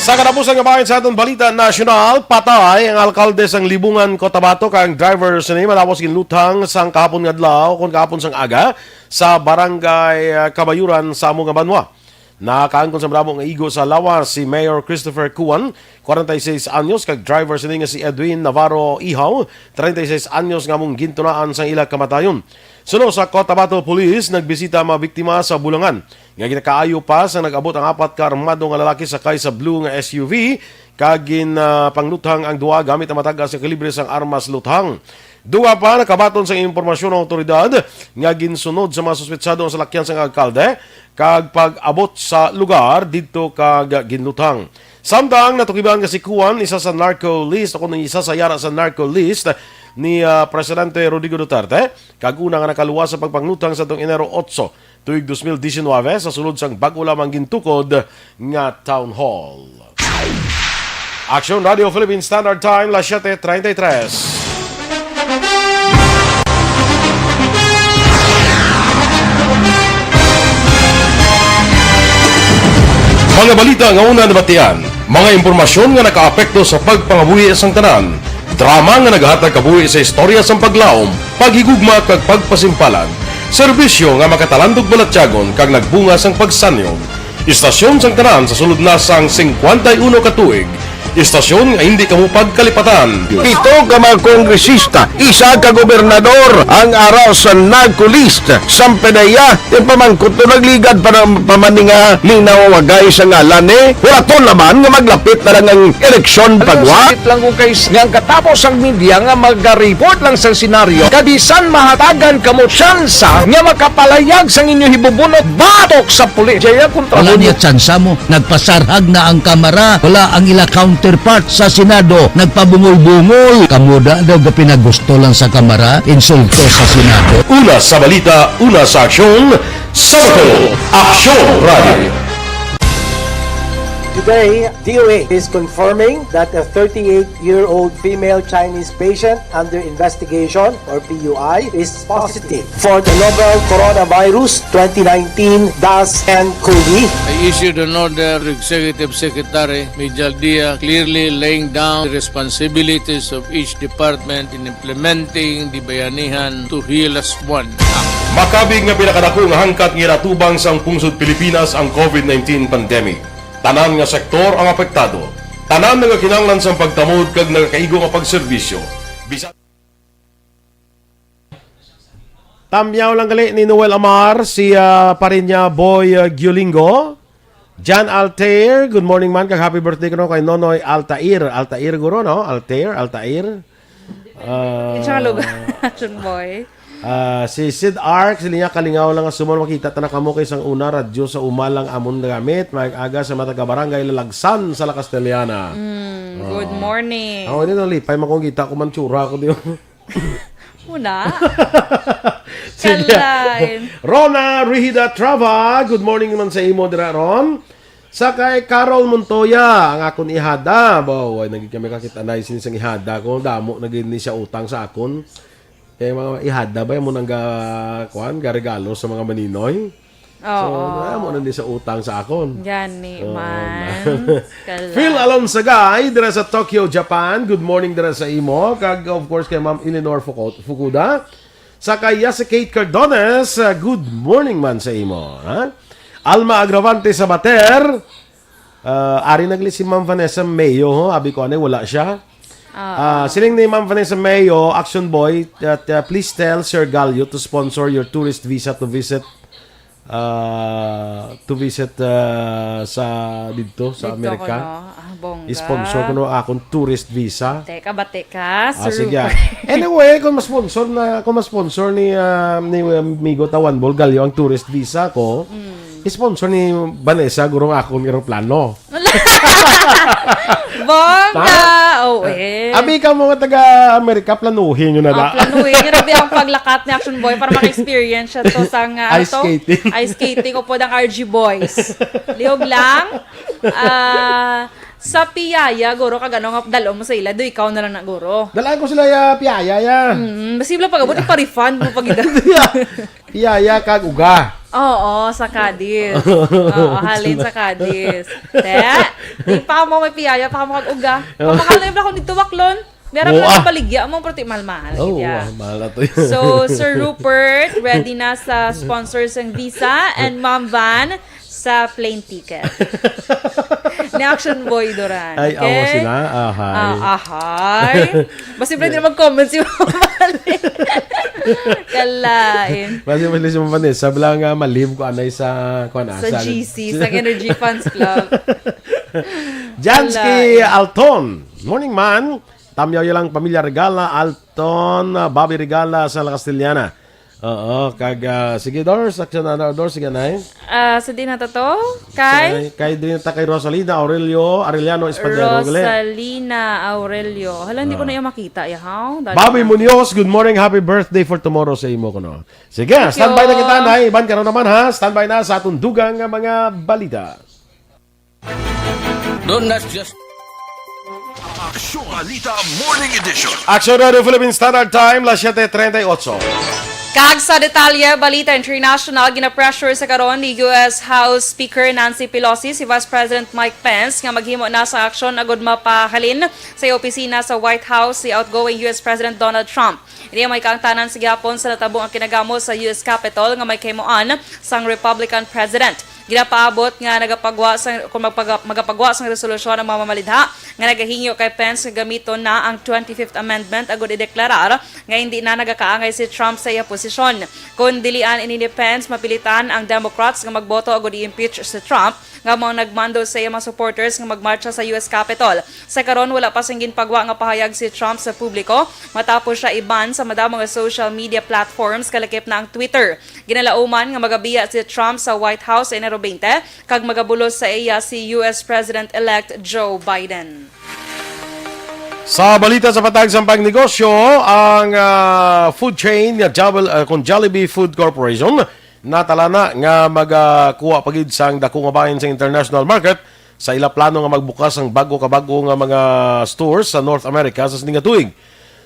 Sa katapusan nga bahin sa aton balita nasyonal, patay ang alkalde sang Libungan, Cotabato, kag ang driver sini matapos ginluthang sang kahapon nga adlaw, kon kahapon sang aga, sa barangay, ah, Kabayuran sa amo nga banwa. Nakaangkon sa madamo nga igo sa lawas si Mayor Christopher Cuan, kwarenta y seis anyos, kag driver sini nga si Edwin Navarro Ihaw, treinta y seis anyos, nga among gintunaan sang ila kamatayon. Suno sa Cotabato Police, nagbisita ang mga biktima sa Bulangan nga ginakaayo pa sang nag-abot ang apat ka armado nga lalaki sakay sa blue nga S U V, kag gin, ah, pangluthang ang duha gamit ang matagas nga kalibre sang armas luthang. Dugang pa, nakabaton sang impormasyon ang awtoridad nga ginsunod sa mga suspetsado ang salakyan sang alkalde, kag pag-abot sa lugar didto kag ginluthang. Samtang natukiban nga si Cuan isa sa narco list, o kuno isa sa yara sa narco list ni, ah, Presidente Rodrigo Duterte, kag una nga nakaluwas sa pagpangluthang sa tuong Enero otso, tuig dos mil disinwebe, sa sulod sang bag-o lamang gintukod nga town hall. Action Radio Philippine Standard Time, las siete treinta y tres. Mga balita nga una nabatian, mga impormasyon nga nakaapekto sa pagpangabuhi sang tanan, drama nga nagahatag kabuhi sa istorya sang paglaom, paghigugma kag pagpasimpalan, serbisyo nga makatalandog balatyagon kag nagbunga sang pagsanyog. Istasyon sang tanan sa sulod na sang singkwenta y uno ka tuig. Istasyon nga hindi kamo pagkalipatan. Pito ka mga kongresista, isa ka gobernador ang ara sa narco list. Sampedeya, yung pamangkot to nagligad pa ng pamaninga ni nawawagay sa ngalan ni. Wala to naman nga maglapit na lang ang eleksyon pagwa. Sakit lang kung kay nga ang katapos ang media nga mag-report lang sa senaryo, kabisan mahatagan kamo tsansa nga makapalayag sang inyo hibubunot batok sa pulis. Jaya kontra Wala mo. Niya tsansa mo. Nagpasarhag na ang Kamara. Wala ang ila counterpart sa Senado. Nagpabungol-bungol. Kamo da daw ga pinagusto lang sa Kamara. Insulto sa Senado. Una sa balita, una sa aksyon, sa Aksyon Radio. Today, D O H is confirming that a thirty-eight-year-old female Chinese patient under investigation, or P U I, is positive for the novel coronavirus twenty nineteen dash N COVID. I issued an order to Executive Secretary Mijal Dia, clearly laying down the responsibilities of each department in implementing the Bayanihan to Heal as One Act. Makabig nga pinakadako nga hangkat nga ginatubang sang pungsod Pilipinas ang COVID nineteen pandemic. Tanan nga sektor ang apektado. Tanan nagakinahanglan sang pagtamod kag nagakaigo nga pagserbisyo. Bisan Tamyaw lang gali ni Noel Amar, si, ah, parin niya, Boy, ah, Giulingo. Jan Altair, good morning man, kag happy birthday kuno kay Nonoy Altair. Altair guro, no? Altair, Altair. Ah, Yun siya nga lugar, Action Boy. Ah, si Sid Ark, sila niya, kalingaw lang nga suman makita ta na kamo kay sang una, radyo sa uma lang amon nagamit. Mag-aga sa mga taga-barangay Lalagsan sa La Castellana. Mm, good Oh. morning. Ako din, nalipay man kung kita ko man tsura ako di. Muna. Sige. Kalain. Rona Rihida Trava, good morning naman sa imo dira, Ron. Sa kay Carol Montoya, ang akon ihada. Baw, ay, naging kami kakita na isin sang ihada ko. Damo na gid ni siya utang sa akon. Kay mga ihada ba yung munang ga, kuan, garegalo sa mga maninoy? So, Oo. Amo na ni sa utang sa akon. Gani Oo, man. na. Kala. Phil Alonsagay, dira sa Tokyo, Japan. Good morning dira sa imo. Kag, of course, kay Ma'am Eleanor Fuku-, Fukuda. Sa kay Yasa Kate Cardones, uh, good morning man sa imo. Ha? Alma Agravante sa Bater. Ah, ari nagli si Ma'am Vanessa Mayo, ho? Abi ko, anay, wala siya. Oo. Ah, siling ni Ma'am Vanessa Mayo, Action Boy, that, uh, please tell Sir Gallo to sponsor your tourist visa to visit, uh, to visit, uh, sa didto, sa Didto Amerika. Ko, no? Ah, bongga. I-sponsor ko no akong tourist visa. Teka, bati ka, Ah, sir. Sige, ah. Anyway, kung ma-sponsor na, kung ma-sponsor ni, ah, ni, ah, Migo Tawan Bol Gallo ang tourist visa ko, Mm. i-sponsor ni Vanessa gurong akong eroplano. Bongga! Oh, eh. Abi ka, mga taga-Amerika, planuhin nyo na Ah, na. planuhin nyo na biya ang paglakat ni Action Boy para maka-experience siya to sa nga, ano Ice to? skating. Ice skating o po ng R G Boys. Lihog lang. Ah, sa piyaya, guro, kag ano nga dalo mo sa ila, do ikaw na lang na, guro. Dalaan ko sila ya piyaya ya. Mm, basi lang pag-abot, ipa-refund mo pag ida. Piyaya kag uga. Oo, sa Cadiz. Oo, halin sa Cadiz. Te, di pa mo may piyaya, pa mo kag uga. Pamakalo yung ko dito, Baklon. Meron Oo, ka ah. Baligya mo, pero ti mahal-mahal. Oo, Kaya. ah, mahal na to yun. So, Sir Rupert, ready na sa sponsors ang visa, and Ma'am Van sa plane ticket. Ni Action Boy Duran. Ay, Okay? amo sila. Ahay. Ah, ahay. Basta siyempre, hindi na mag-comment si Mama. Kalain. Basta siyempre, si Mama Vanessa, bala nga malib ko anay sa, kuwan, ah, Sa sa G C, sa Energy Fans Club. Jansky Kalain. Alton. Morning, man. Tamyaw ya lang pamilya Regala, Alton, ah, Bobby Regala sa La Castellana. Oo, kag, ah, sige, Dors, action na, Dors, sige na, eh. Ah, sa di na to to? Kay? Kay, kay din ta kay Rosalina Aurelio, Arellano Espadero, gali. Rosalina Aurelio. Hala, hindi ko Ah. na yung makita, yahaw. Dali Bobby na. Munoz, good morning, happy birthday for tomorrow sa imo, kuno. Sige, Thank standby na you. kita, Nay. Iban ka na naman, ha? Standby na sa atong dugang nga mga balita. Don't, that's just Aksyon Balita Morning Edition. Action Radio Philippine Standard Time, las siete treinta y ocho. Kag sa detalye, balita international, gina-pressure sa karon ni U S House Speaker Nancy Pelosi si Vice President Mike Pence nga maghimo na sa aksyon agud mapahalin sa iya opisina sa White House si outgoing U S President Donald Trump. Ini ang may kaangtanan sa gihapon sa natabo nga kinagamo sa U S Capitol nga may kahimuan sang Republican President. Ginapaabot nga nagapagwa sang, kung magpaga-, magapagwa sang resolusyon ang mga mamalidha nga nagahingyo kay Pence nga gamiton na ang twenty-fifth Amendment agud ideklarar nga hindi na nagakaangay si Trump sa iya posisyon. Kung dilian ini ni Pence, mapilitan ang Democrats nga magboto agud i-impeach si Trump nga amo ang nagmando sa iya mga supporters nga magmarcha sa U S Capitol. Sa karon, wala pa sing ginpagwa nga pahayag si Trump sa publiko matapos siya i-ban sa madamo nga social media platforms, kalakip na ang Twitter. Ginalauman nga magabiya si Trump sa White House sa Enero twenty kag magabulos sa iya si U S President-elect Joe Biden. Sa balita sa patag sang pangnegosyo, ang, ah, food chain nga Jabal-, ah, kung Jollibee Food Corporation, natala na nga magakuha pa gid sang dako nga bahin sa international market sa ila plano nga magbukas ang bag-o ka bag-o nga mga stores sa North America sa sini nga tuig.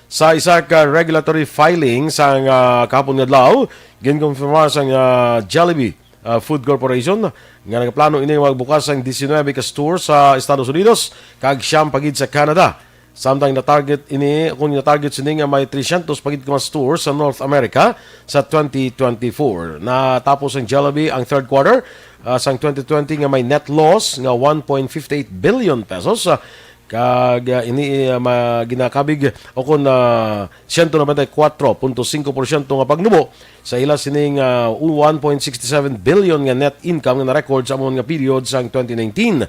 Sa isa ka regulatory filing sa, ah, kahapon nga adlaw, ginkonfirmar sang, ah, Jollibee, ah, Food Corporation nga nagaplano ini nga magbukas ang diecinuebe ka store sa Estados Unidos kag siyam pa gid sa Canada. Samtang na-target ini, kung na-target sini nga may trescientos pa gid ka mga store sa North America sa twenty twenty-four. Natapos ang Jollibee ang third quarter, ah, sang twenty twenty nga may net loss nga one point fifty eight billion pesos, ah, kag, ah, ini, ah, ma-, ginakabig o kon, ah, siyento nobenta y kuwatro punto singko porsyento nga pagnubo sa ila sining, ah, one point six seven billion nga net income nga na-record sa amo nga period sang twenty nineteen.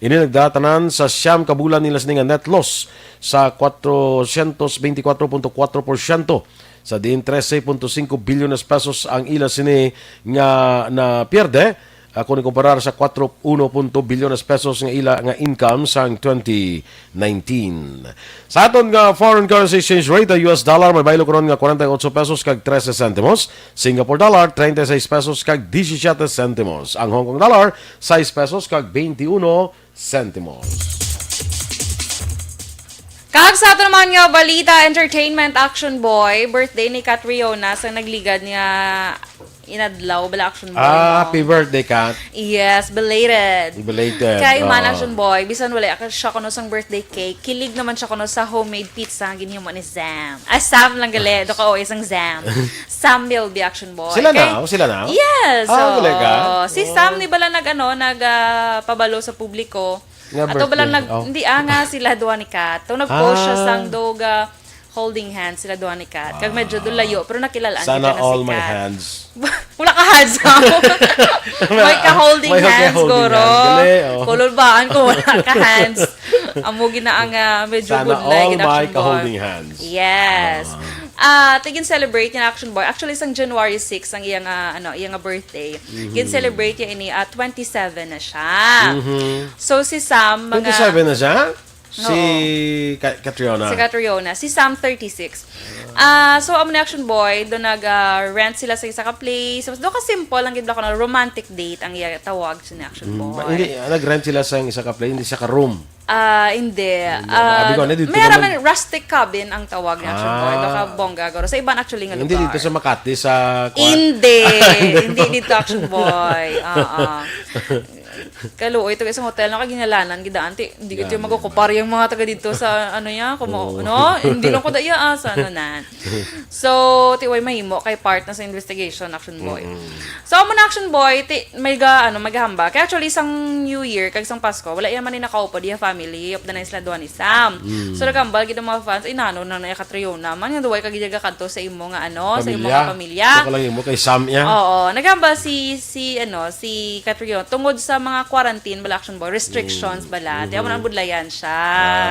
Ini nagdatanan sa siyam ka bulan nila sini nga net loss sa kwatro siyento beintikwatro punto kwatro porsyento, sa diin trese punto singko bilyones pesos ang ila sini nga napierde, ah, kung ikumparar sa kwatro uno punto bilyones pesos nga ila nga income sang twenty nineteen. Sa aton nga foreign currency exchange rate, ang U S dollar may baylo karon nga kwarenta y ocho pesos kag trese sentimos, Singapore dollar treinta y seis pesos kag diecisiete sentimos, ang Hong Kong dollar sais pesos kag veintiuno sentimos. Kag sa ato naman nga balita, entertainment, Action Boy, birthday ni Catriona sa nagligad nga inadlaw, bala, Action Boy, Ah, no? Happy birthday, Kat. Yes, belated. Belated, Kay man, oo. Action Boy, bisan wala ka siya kuno sang birthday cake, kilig naman siya kuno sa homemade pizza nga ginhimo ni Sam. Ah, Sam lang gali, do ka o isang Sam. Sam Milby, Action Boy. Sila Kay, na? O, sila na? Yes, Ah, oo. wala ka? Si Sam ni bala nag, ano, nag, ah, pabalo sa publiko. Nga Ato bala birthday. nag, Oh. hindi, ah, nga sila duha ni Kat. To nag-post siya Ah. sang dog, ah, holding hands sila duha ni Kat. Kag medyo Ah. dulayo, pero nakilalaan Sana kita na all si my Kat. hands. Wala ka hands, ha? May ka holding May ka hands, holding guro. hands. Gali, oh. Kululbaan ko, wala ka hands. Amo gina ang, ah, medyo Sana budlay, all gina my action ball. ka-holding hands. Yes. Ah. Ah, tigin celebrate niya action boy. Actually, sang January six ang iyang, ah, ano, iyang birthday. Mhm. Gin-celebrate niya ini, ah, twenty-seven na siya. Mhm. So, si Sam, mga Twenty-seven na siya? Si Ka-, Catriona. Si Catriona. Si Sam, thirty-six. Ah, so, amo ni Action Boy, do nag, ah, rent sila sa isa ka place. So, do ka simple lang gid, ko na romantic date ang iya tawag sa ni Action Mm, Boy. Hindi, ah, nag-rent sila sa isa ka place, hindi sa ka room. Ah, hindi. Hindi. Ah, Abi ko, ano, dito may naman araman rustic cabin ang tawag ni Action Boy. Ah. Do ka bongga, guro. Sa iban actually nga Hindi lugar. Dito sa Makati, sa Kwan- Hindi. Hindi dito, Action Boy. Oo. Kaluoy, taga isang hotel na kagingalanan, gidaan, ti, hindi gito yung Yan. Mag-ocupar yung mga taga dito sa, ano yan, kumo, Oo. no? Hindi lang ko da iya, ah, sa ano na. So, ti, way mahimo, kay part na sa investigation, Action Boy. Mm-mm. So, amo na, Action Boy, ti, may ga, ano, may gahamba. Kaya actually, isang New Year, kag isang Pasko, wala iya man ni nakaupod, iya family, upod na sila duha ni Sam. Mm. So, nagambal gid ang mga fans, "Ay, nano na na iya Catriona man, nga duway ka gid kadto sa imo nga, ano, sa imo Pamilya? nga pamilya." Ito ka lang imo kay Sam, ya? Oo, nagambal si, si, ano, si Catriona, tungod sa mga quarantine bala, Action Boy, restrictions Mm. bala. Di amo Mhm. nang budlayan siya.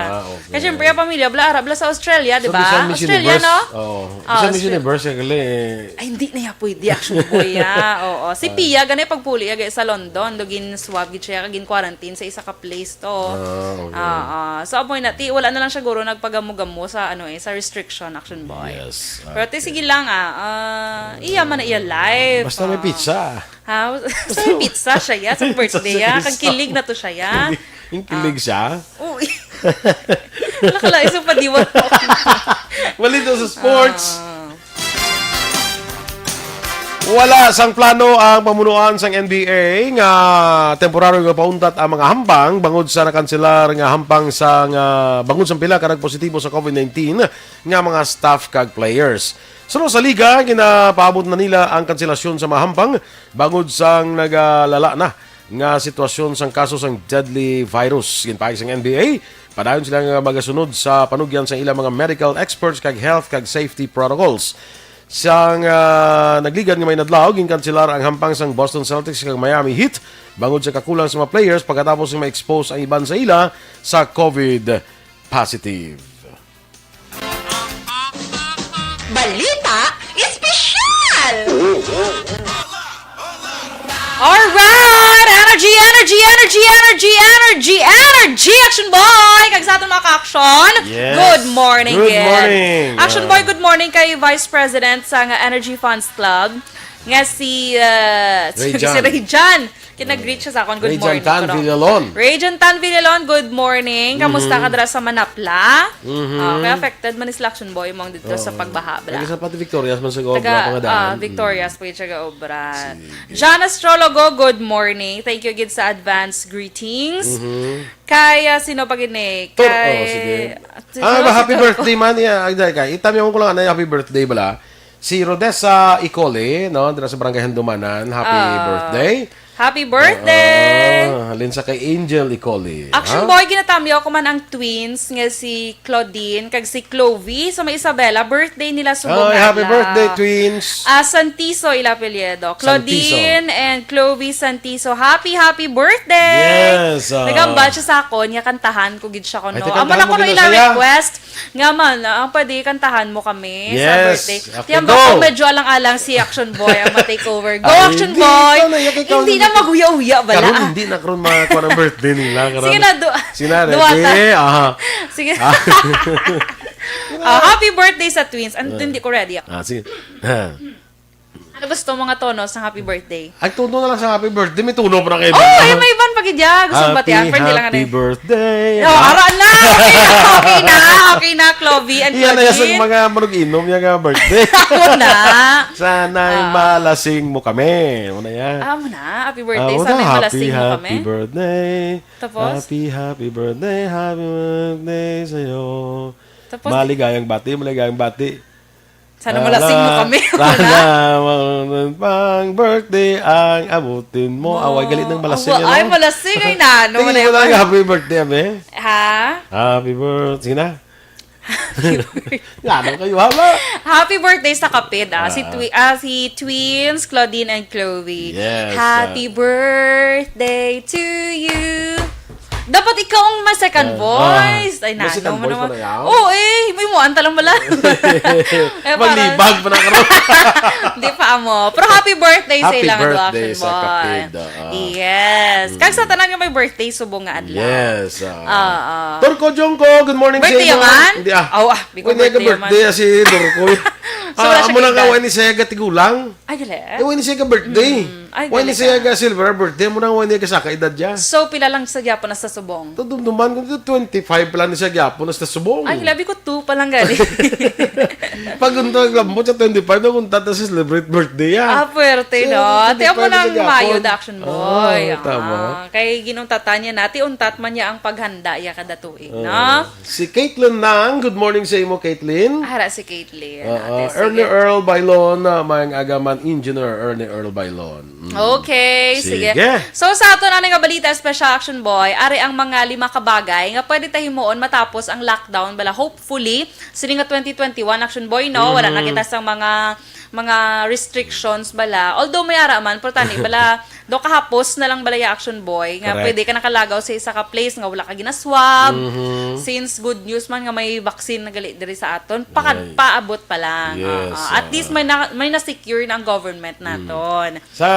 Ah, okay. Kaya syempre, ang pamilya, bala, ara, bala sa Australia, di So, ba? bisan Miss Australia, Universe, no? Oo. Oh, Bisan Miss Australia. Universe, kaya gali, eh. Ay, hindi na ya pwede, Action Boy, ya. Oo. Si Ah. Pia, ganay pagpuli, agay sa London, do gin-swab gid siya, kag gin-quarantine sa isa ka place to. Ah, okay. Ah, ah. So, amoy na, ti, wala na lang siya, guro, nagpagamo-gamo sa, ano, eh, sa restriction, Action Boy. Yes, Pero, ti, okay. sige lang, ah. Ah, iya man na iya life. Basta may Ah. pizza. Ha? Sa pizza siya, ya, sa Pizza birthday, ya. siya. Kag kilig na to siya, ya. Yung kilig Ah. siya? Uy. Nakalain sa padiwat mo. Balik to sa sports. Ah. Wala sang plano ang pamunuan sang N B A nga temporaryo nga pauntat ang mga hampang bangod sa nakanselar nga hampang sa nga bangod sa pila ka nagpositibo sa COVID nineteen nga mga staff kag players. Suno sa liga, ginapaabot na nila ang kanselasyon sa mga hampang bangod sang nagalala na nga sitwasyon sang kaso sang deadly virus. Ginpaig sang N B A, padayon sila nga magasunod sa panugyan sa ilang mga medical experts kag health kag safety protocols. Sang, ah, nagligad nga may nadlaw, ginkanselar ang hampang sang Boston Celtics kag Miami Heat bangod sa kakulang sa mga players pagkatapos nga ma-expose ang iban sa ila sa COVID positive. Balita Espesyal! Alright! Energy, energy, energy, energy, energy, energy! Action Boy! Kag sa aton mga ka-action, Yes. good morning, Good Gid. morning. Action Ah. Boy, good morning kay Vice President sa nga Energy Funds Club, nga si, uh, Ray si John. Ray John. Kinag-greet siya sa akon. Good Ray John morning, Tan bro. Villalon. Ray John Tan Villalon, good morning. Kamusta Mhm. ka dira sa Manapla? Mhm. Ah, kaya affected man ni sila Action Boy mong dito sa Oo. pagbaha, bla. Ay, sa pati Victorias man sa Taga, Gaobra, mga daan. ah, Mm. Victorias po yung siya Gaobra. Sige. John Astrologo, good morning. Thank you again sa advance greetings. Mhm. Kay, ah, sino pa gini? Tur-, Kay, oh, sige. sino Ah, ba, si happy Turco? birthday man. Yeah, ay, dahil ka. Itami ko lang na happy birthday bala. Si Rodessa Icole, no? Dira sa Barangay Handumanan. Happy Ah, birthday. happy birthday! Ah, halin sa kay Angel Icole, Action ha? Boy, ginatamyo ko man ang twins nga si Claudine kag si Clovie. So, may Isabela, birthday nila subong Ay, happy adlaw. birthday, twins. Ah, Santiso ila apelyido. Santiso. Claudine and Clovie Santiso, happy, happy birthday! Yes, ah. Nagambal siya sa akon, nga kantahan ko gid siya kuno. Ay, ti, Amo kantahan na mo kuno gid ila siya. request. Nga man, ah, pwede kantahan mo kami sa Yes. birthday. Okay, Tiyan ba go. kung medyo alang-alang si Action Boy ang ma-take over? Go, Ay, Action hindi, Boy! ikaw na, ikaw, ikaw Hindi na. na maguya-uya, bala. Karon, hindi na karon makakuha ng birthday nila. Karon. Sige na, du-, Sige na, duwata. ready? Aha. Sige. Ah. Ah, happy birthday sa twins. Ano, Ah. hindi ko ready ako. Ah, sige. Ha. Ano gusto mo nga tono sa happy birthday? Ay, tono na lang sa happy birthday. May tono pa na kayo. Oh, ay, may iban pa gid ya. Gusto mo Happy, batian? Friend, di lang happy ano eh. birthday. Oh, Ha? ara na. Okay na. Okay na, okay na, Clovie and Iyan na yan sa Claudine. mga manug-inom niya nga birthday. Ako na. Sana'y Ah. malasing mo kami. Ano na yan? Ah, mo na. Happy birthday. Ah, mo Sana'y na. malasing Happy, mo kami. happy birthday. Tapos? Happy, happy birthday. Happy birthday sa'yo. Tapos? Maligayang bati, maligayang bati. Sana malasing mo Sana, kami. sana, maunang pang birthday ang abutin mo. Away, galit ng malasing, Awa-, ano? ay, malasing, ay, nano, Tingin mo whatever. lang, happy birthday, abe? Ha? Happy birthday. Sige na. Happy birthday. Ngano kayo, haba? Happy birthday sa kapid, ah. Si Ah. Twi-, ah, si twins, Claudine and Chloe. Yes, Happy ah. birthday to you. Dapat ikaw ang may second Ah, voice. Ay, may nano second mo voice naman. Pala yaw? Oo, eh. May muanta lang bala. Eh, parang Maglibag pa na karon. Hindi pa amo. Pero happy birthday sa Happy ilang birthday duha, Action sa Boy. Kapid, ah. Yes. Mm. Kag sa tanan nga may birthday subong nga adlaw. Yes, ah. Ah, ah. Turco Jongko, good morning sa Birthday imo. Yaman? Hindi, ah. Oh, ah, biko Wala ka birthday yaman. Birthday, ah, si Turco. So, wala Ah, siya amo na ka edad. Wala ni siya gatigulang. Ay, dali. Eh, wala ni siya ka birthday. Mm. Ay, Wala ni dali siya ka. Ka silver birthday. Amo na wala ni ka saka edad niya. So, pila lang sa gyapon na sa subong? Ito, dumduman ko dito, twenty-five pala ni siya gyapon na sa subong. Ay, labi ko, two pa lang gani. Pag unta, lambot sa twenty-five, nag-unta ta sa celebrate birthday, ah. Ah, puwerte, So, no? Ate, amo twenty-five lang na gyapon. Mayo da, Action Boy. Ah, tama. Ah, kay ginuntatan niya na, ti untat man niya ang paghanda, ya kada tuig, Oo. No? Si Caitlyn Nang, good morning sa imo, Caitlyn. Ara si Caitlyn. Oo, Ate, sige. Ernie Earl Bailon, ah, maayong aga man, Engineer Ernie Earl Bailon. Mm. Okay, sige. Sige. So, sa ato na nga balita, Special Action Boy, ari ang mga lima ka bagay nga pwede ta himuon matapos ang lockdown, bala, hopefully, sini nga twenty twenty-one, Action Boy, no? Wala na Mhm. kita sa mga, mga restrictions, bala. Although may ara man, pero tani, bala, do kahapos na lang, bala, ya, Action Boy, nga Correct. Pwede ka nakalagaw sa isa ka place nga wala ka ginaswab. Mhm. Since good news man nga may vaccine na gali diri sa aton, pakad-, Ay. Paabot pa lang. Yes, Oo. At least oo. May na, may na-secure na ang government Mm. naton. Sa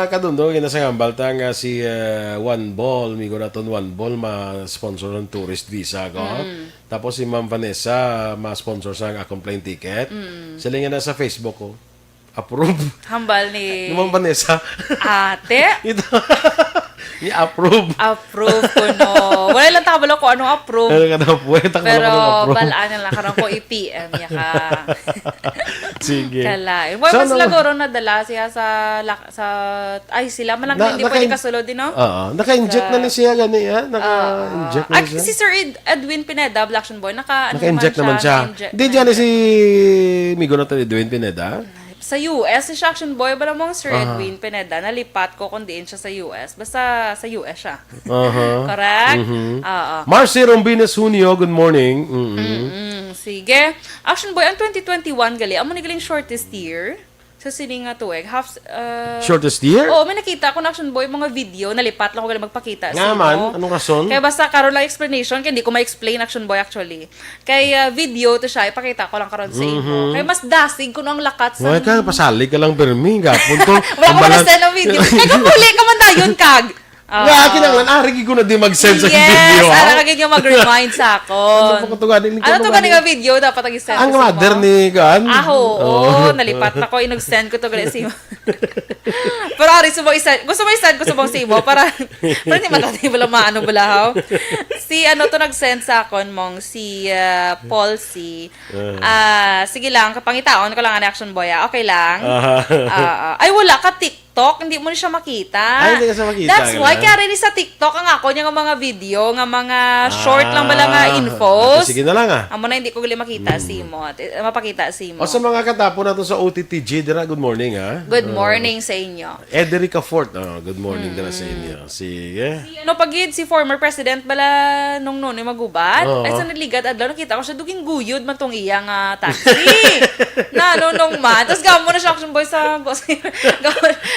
kadundog, ginasangambal ta nga si, eh, Juan Bol, migo naton Juan Bol, ma-sponsor ng tourist visa ko. Mm. Tapos si Ma'am Vanessa, ma-sponsor sa akong plane ticket. Mm. Sila nga nasa Facebook ko. Approve. Hambal ni Ni Ma'am Vanessa. Ate? Ito. I-approve. Approve ko, no. Wala lang takabalo kung anong approve. Ano ka na, puwet, takabalo Pero ko ng approve. Balaan na lang karon ko i-P M ya ka. Sige. Kalain. Well, So, mas ano laguro na dala siya sa lak-, sa, ay, sila man lang Na-, hindi pwede naka-in-, kasulod din, no? Oo. Naka-inject Sa na ni siya gani, ha? Naka-inject Oo. na At siya? Si Sir Ed-, Edwin Pineda, Black Action Boy, naka, ano Naka-inject naman naman siya, siya. Naka-inject Hindi naman dyan siya. Si Migo na to, Edwin Pineda? Sa U S, si Action Boy, bala mo ang Sir Aha. Edwin Pineda, nalipat ko kung diin siya sa U S. Basta sa U S siya. Aha. Correct? Mhm. Oo. Marcy Rombines Junio, good morning. Mm-mm. Mm-mm. Sige. Action Boy, ang twenty twenty-one gali, amo ni galing shortest year. Sa sini nga tuig, half, uh, Shortest year? Oo, may nakita ko na, Action Boy, mga video, nalipat lang ko gali magpakita sa Nga man, imo. Anong rason? Kaya basta karon lang explanation, kaya hindi ko ma-explain, Action Boy, actually. Kay, uh, video to siya, ipakita ko lang karon sa imo. Mhm. Kay mas dasig kuno ang lakat sa Wala ka, pasalig ka lang, Bermi. Gapon to. Wala ko Ang balan- na-send ang video. Kay kapuli ka man dayon, kag. Nga, Oo. Kinahanglan, ah, rigi ko na di mag-send sa Yes, video, ha? Ara ka gid nga mag-remind sa akon. Ano pa ko to gani? Ano to gani nga video? Dapat ang i-send Ang ko sa mother imo. Ni, kuan? Ah, oo. Oo. Nalipat na ko. Inug-send ko to gali sa imo. Pero ari, subong i-send. Gusto mo i-send ko subong sa imo? Para, para hindi matati bala maano bala, haw? Si ano to nag-send sa akon, mong si, ah, Paul C. Ah. Ah, sige lang, kapangitaon ko lang ang Action Boy, ah. Okay lang? Aha. Ah, ah. Ay, wala ka TikTok, hindi mo na siya makita. Ay, hindi ka siya makita, That's wala. Why, kaya rin sa TikTok ang ako niya nga mga video, nga mga short lang bala nga Ah, infos. Sige na lang, ah. Amo na, hindi ko gali makita Mm. si mo. At, eh, mapakita si mo. O, sa mga katapo nato sa O T T G, dira, good morning, ha? Good Ah. Morning sa inyo. Ederica Fort, ah, good morning dira sa Mm. inyo. Sige. Si ano pa gid, si former President bala nung Nonoy Magubat. Oo. Ay, sa nagligad adlaw, nakita ko siya, duging guyod man tong iya nga taxi. Na, Nonong man. Tas gamo na siya, Action Boy, sa, gamo,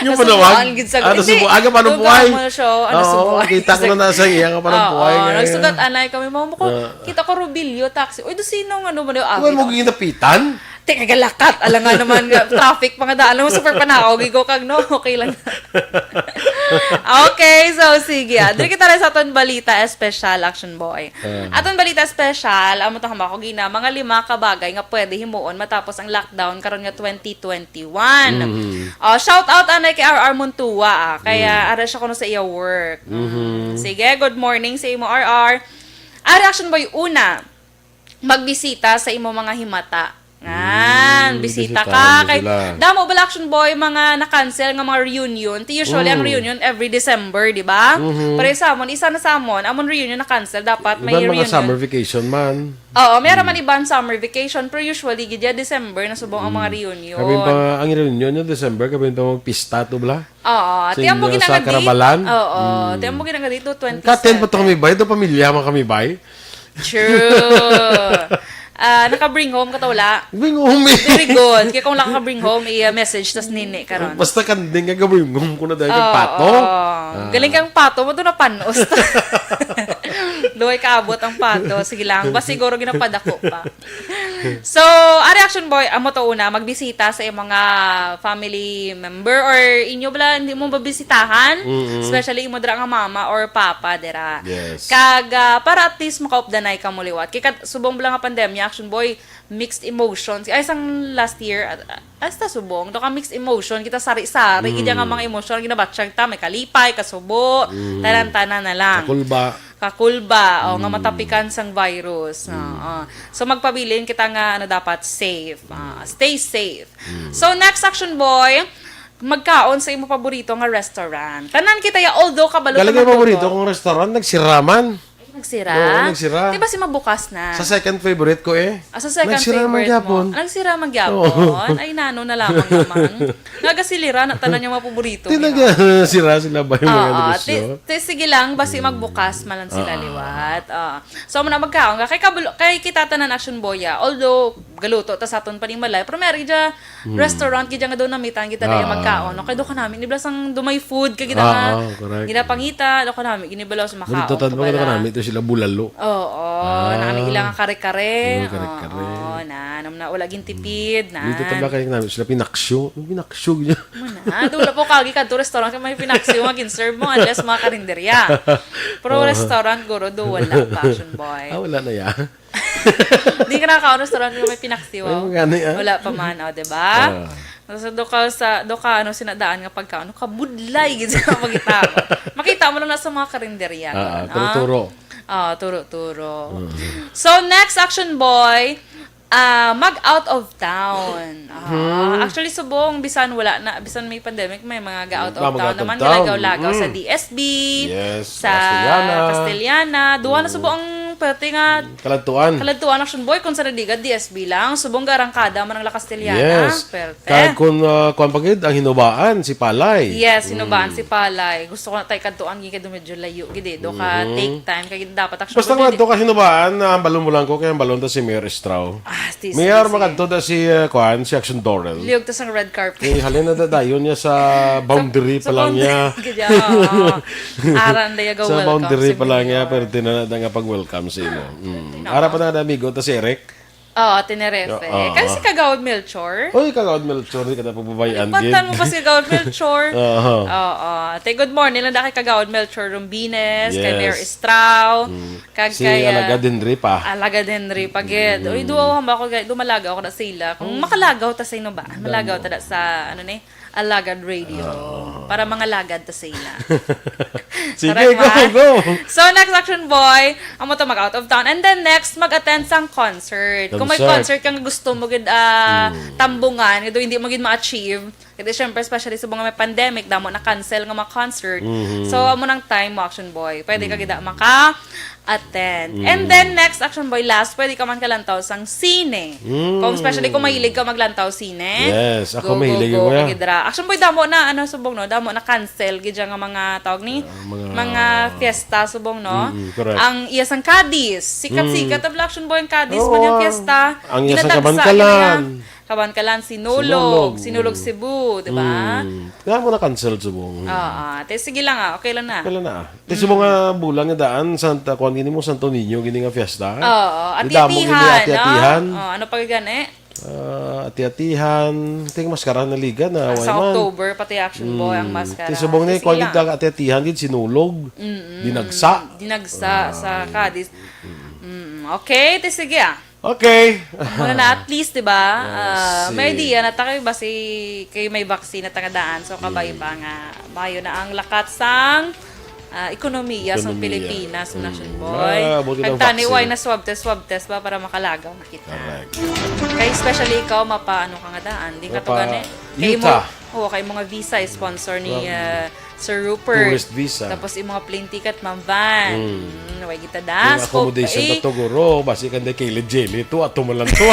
Yung nasubuan manawag? Gid sa Ah, hindi. Nasubuan. Aga pa nung Nung buhay? Gamo na siya, ano, Oo, subuan. Kita ko na nasa iya nga parang Oo, buhay nga nagsugat yan. Anay kami, mama ko, Ah. Kita ko Robilio taxi. Uy, do sino nga, ano, man yung Uy, awit? Mo ginapitan? Teka, galakat. Alam nga naman nga, traffic, mga daan. Alam mo, super panaog. Ikaw kag, no? Okay lang. Okay, so, sige, ah. Dili kita rin sa aton balita special, Action Boy. Ah. Aton balita special, amo to hamba ko gina, mga lima ka bagay nga pwede himuon matapos ang lockdown karon nga twenty twenty-one. Mhm. Oh, shout out anay kay R R Montua, ah. Kaya Mm. ara siya kuno sa iya work. Mhm. Sige, good morning sa imo, R R. Ari, Action Boy, una, magbisita sa imo mga himata. Ngan, Mm, bisita bisitahan ka. Mo kay sila. Damo bala, Action Boy, mga na-cancel nga mga reunion. Ti usually ang Mm. reunion every December, di ba? Mhm. Pero sa amon, isa na sa amon, amon reunion na-cancel. Dapat may Iban mga reunion. Summer vacation man. Oo, may Mm. araman iban summer vacation, pero usually, gid ya December na subong ang mga Mm. Reunion. Kami pa, ang reunion yung December, kami pa magpista to, bala? Oo, Sa ti amo inyo, sa ginangadi. Karabalan? Oo, Mm. Ti amo ginangadi to twenty-seven. Ka-attend pa to kami, bay? To pamilya man kami, bay? True. Ah, naka-bring home ka to, wala? Bring home, eh. Very good. Kaya kung wala ka bring home, i-message tas nini karon. Basta kanding ka, bring home ko na dahil kang Oo, pato. Oo. Ah. Galing kang pato, mo to na panos. Duway kaabot ang pato. Sige lang. Ba siguro ginapadako pa. So, ari Action Boy, amo to una, magbisita sa iyong mga family member or inyo bala, hindi mo mabisitahan, Mm-mm. especially imo dira nga mama or papa dira. Yes. Kag ah, para at least makaupdanay ka mo liwat. Kay kat-, subong bala nga pandemya, Action Boy, mixed emotions. Ay, sang last year, ah, hasta subong, do ka mixed emotion, kita sari-sari, gid nga mga emotion, ginabatsyag ta, may kalipay, kasubo, tanan-tanan na lang. Kakulba. Kakulba, o nga matapikan sang virus. Oo. So magpabilin kita nga ano dapat safe. Ah, stay safe. So next Action Boy, magkaon sa imo paborito nga restaurant. Tanan kita ya, although kabalo Galing ta yung paborito magluto. Kong restaurant, nagsira man. Nagsira? Oo, nagsira. Di ba si mabukas na? Sa second favorite ko eh. Ah, sa second Nagsira man favorite gyapon. mo. Nagsira man gyapon. Ay, nano na lamang naman. Nga gasilira na tanan yung mga paborito. Di nagsira sila ba yung mga Oo, negosyo? ti- ti- sige lang, basi magbukas man lang sila Ah. liwat. Oo. So, muna magkaon ka. Kay, kabalo, kay kita tanan Action Boy, ah. Although, galuto ta sa aton panimalay. Pero may ari dya, Hmm. restaurant, gid dya nga doon namitan kita na yung Ah. magkaon. No? Kay doon ka namin, di ba sang dumay food, kay kita Ah, nga, ah, correct. ginapangita, doon ka namin, ginibalaw sa makaon. Dito tanong ka namin ito sila bulalo. Oo, Ah. na kami ilang kare-kare. Yung kare-kare. Oo, na, ano na, wala gintipid, na. Dito talaga kayo namin sila pinaksyo. Yung pinaksyo niya. Muna, doon na po kagi kadto restaurant kay may pinaksyo nga gin-serve mo unless mga karinderya. Pero Oo. Restaurant, guro, do wala pa, Action Boy. Ah, wala na yan. Di ka nakakaon restaurant kung may pinaksyo. Ay, gani, ah. Wala pa man, o, di ba? Ah. So, do ka sa, do ka, ano, sinadaan nga pagkaon, ano, kabudlay, gid sa pagkita mo. Makita mo lang na sa mga karinderya. Ah, ah, Ano? turo-turo. Ah, turo-turo. So, next Action Boy, ah, mag out of town. Ah, Hmm. Actually, subong, bisan wala na, bisan may pandemic, may mga ga out of Ah, mag town out of naman, town. galagaw-lagaw sa Mm. D S B, Yes, sa Castellana. Castellana. Duwa na subo ang perte nga Kaladtuan. Kaladtuan Action Boy, kung sa Nadiga, D S B lang. Subong garangkada man ang La Castellana. Yes. Perte. Kag kung ah, kuwan pa gid, ang Hinubaan, si Palay. Yes, Hinubaan si Palay. Gusto ko na tayo kadtuan, gid kay medyo layo, gid eh. Do ka Mhm. take time, kay dapat Action Basta Boy, nga di- to ka Hinubaan, ah, hambalon mo lang ko, kay hambalon ta si Mayor Estrao. Ah, tis-, Mayor, tis-, magkadto ta si, ah, kuwan, si Action Dorel. Liyog ta sang red carpet. Eh, halin na dadayon niya sa boundary Sa pa lang niya. boundary, gid, oo. Aran, day, Sa boundary pa lang niya, pero tinanada nga pag-welcome sa imo. Mm. No. Ara pa na amigo, ta si Eric. Oo, Tenerife. Oo. Kasi Kagawad Melchor. Uy, Kagawad Melchor, di ka na pagbabayaan, gid. Patan mo pa si Kagawad Melchor. Oo. Oo. Te, good morning lang na kay Kagawad Melchor Rumbines, kay Yes. Mayor Estrao, Mm. kag Si kay, ah, Alagad Henry pa. Alagad Henry pa, gid. Uy, duwa hamba ko, gid. Dumalagaw ko na sa ila. Kung makalagaw ta sa ino ba? Malagaw ta na sa, ano ni? Alagad Radio. Para mangalagad ta sa ila. Sige, Correct go, ba? Go. So, next Action Boy, amo to mag out of town. And then next, mag-attend sang concert. Kung may Concert. Concert kang gusto mo gid ah, tambungan, nga do hindi mo gid ma-achieve. Kasi syempre, especially sa mga may pandemic, damo na cancel nga mga concert. Mhm. So, amo nang time mo, Action Boy. Pwede ka gid ah maka-attend. And then, next, Action Boy, last, pwede ka man kalantaw sang sine. Mm. Kung especially kung mahilig ka maglantaw sine. Yes, ako Go, go, mahilig go, ko nga. Kagidra. Action Boy, damo na, ano, subong, no? Damo na cancel gid nga mga tawag ni, Ah, mga mga fiesta, subong, no? Mm, correct. Ang iya sang Cadiz. Sikat-sikat ang Action Boy ang Cadiz, Oo, man yung ah. fiesta. Ang iya sang Ginadagsa, Kabankalan. Kabankalan, Sinulog. Sinulog. Sinulog Cebu, di ba? Mm. Kaya mo na-cancel, subong. Oo. Te, sige lang ah. Okay lang na. Wala na. Ti subong nga bulan nga daan, Santa, kuwan gini mo, Santo Niño, gini nga fiesta. Oo. Di damo gini, Ati-atihan, ati-atihan. No? Oh, ano pa gani? Ah, ati-atihan. Ting maskara na liga na. Ah, Why sa man? October, pati Action Boy ang maskara. Ti subong ni, Sige kuwan lang. Gid ati-atihan, gid Sinulog. Dinagsa. Dinagsa sa Cadiz. Mm, okay, te, sige ah. Okay. Muna na, at least, di ba? Ah, Ah, may si- idea na ta kay basi kay may vaccine na tangadaan. So, kabay ba nga mayo na ang lakat sang ah, ekonomiya sa Ekonomiya. Pilipinas, Mm. Action Boy. Ah, buti Kag ng tani, vaccine. Why na swab test, swab test ba para makalagaw na kita? Correct. Kay especially ikaw, mapa, ano ka nga daan? Di ka to Mapa gani. Kay Utah. Imo, oh, kay mga visa, sponsor ni From ah, Sir Rupert. Tourist visa. Tapos imo nga plane ticket, Ma'am Van. Mm. Mm, way kita da. Yung accommodation Scope na eight. to, guro. Basi kan day kay Jelly to, ato man lang to.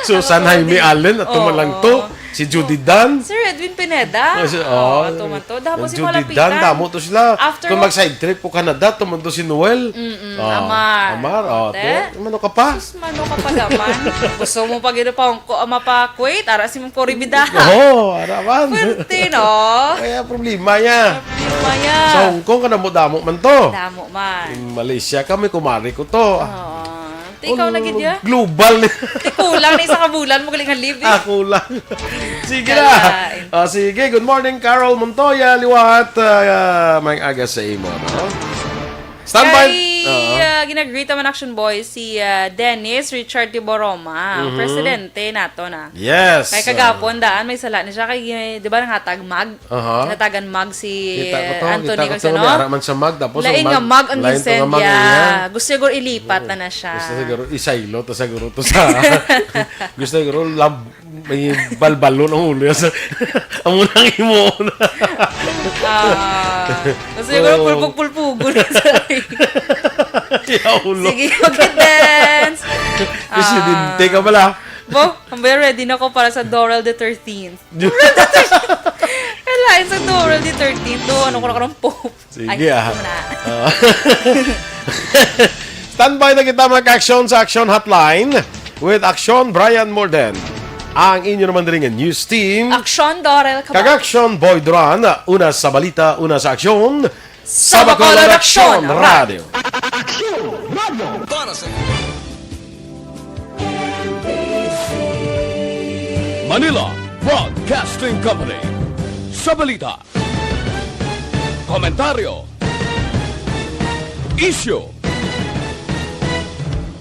Susan Ang Jaime accommodation. Allen, ato man lang to. Oo. Si Judy Dan. Sir Edwin Pineda. Oh, si, oh. Oh, tuman to. Damo si Judy Dan, damo to sila. After kung mag-side trip ko Canada, tuman to si Noel. Mm-mm, oh, Amar. Amar, oh, te, mano ka pa? Sus, mano ka pa naman. Gusto mo pa gid pa ko, ama pa Kuwait, ara si Ma'am Cory Bida. Oo, ara man. Pwerte, no? Kaya problema niya. Problema niya. Sa Hong Kong, kanamo damo man to. Damo man. In Malaysia, kami kumari ko to. Oo. Ti ikaw na gid ya? Global ni. Ti kulang na isa ka bulan mo galing nga live, eh. Ah, kulang. Sige na. Kalain. Ah, sige. Good morning, Carol Montoya. Liwat, ah, may aga sa imo, no? Standby. Kay, ah, ginagreet naman, Action Boy, si, ah, Dennis Richard Tiboroma, ang presidente nato na. Yes. Kay kagapon daan, may sala ni siya. Kay, eh, di ba, nangatag mag? Aha. Natagan mag si Anthony Kagsanon. Ara man sa mag, tapos lain nga mag ang ginsend niya. Gusto siguro ilipat na na siya. Gusto siguro isaylo to siguro to sa gusto siguro lab may balbalon ang ulo sa amo nang imo. Ah, gusto siguro pulpog-pulpugon sa. Sige, okay, dance. Presidente ka pala. Bo, ang ready na ko para sa Doral the thirteenth. Kalain sa Doral the thirteenth. Do, ano ko na karong Pope? Sige, ah. Standby na kita, mga ka-aksyon, sa Action Hotline with Aksyon Brian Morden. Ang inyo naman diri nga news team. Aksyon Dorel Cabal. Kag Aksyon Boy Duran, una sa balita, una sa aksyon. Sa Bacolod Aksyon Radio. Aksyon Radio. Para sa Manila Broadcasting Company. Sa balita, komentaryo, isyu,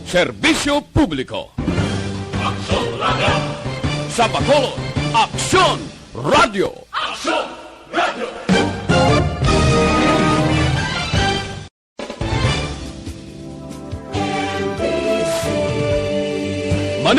serbisyo publiko. Aksyon Radio. Sa Bacolod, Aksyon Radio.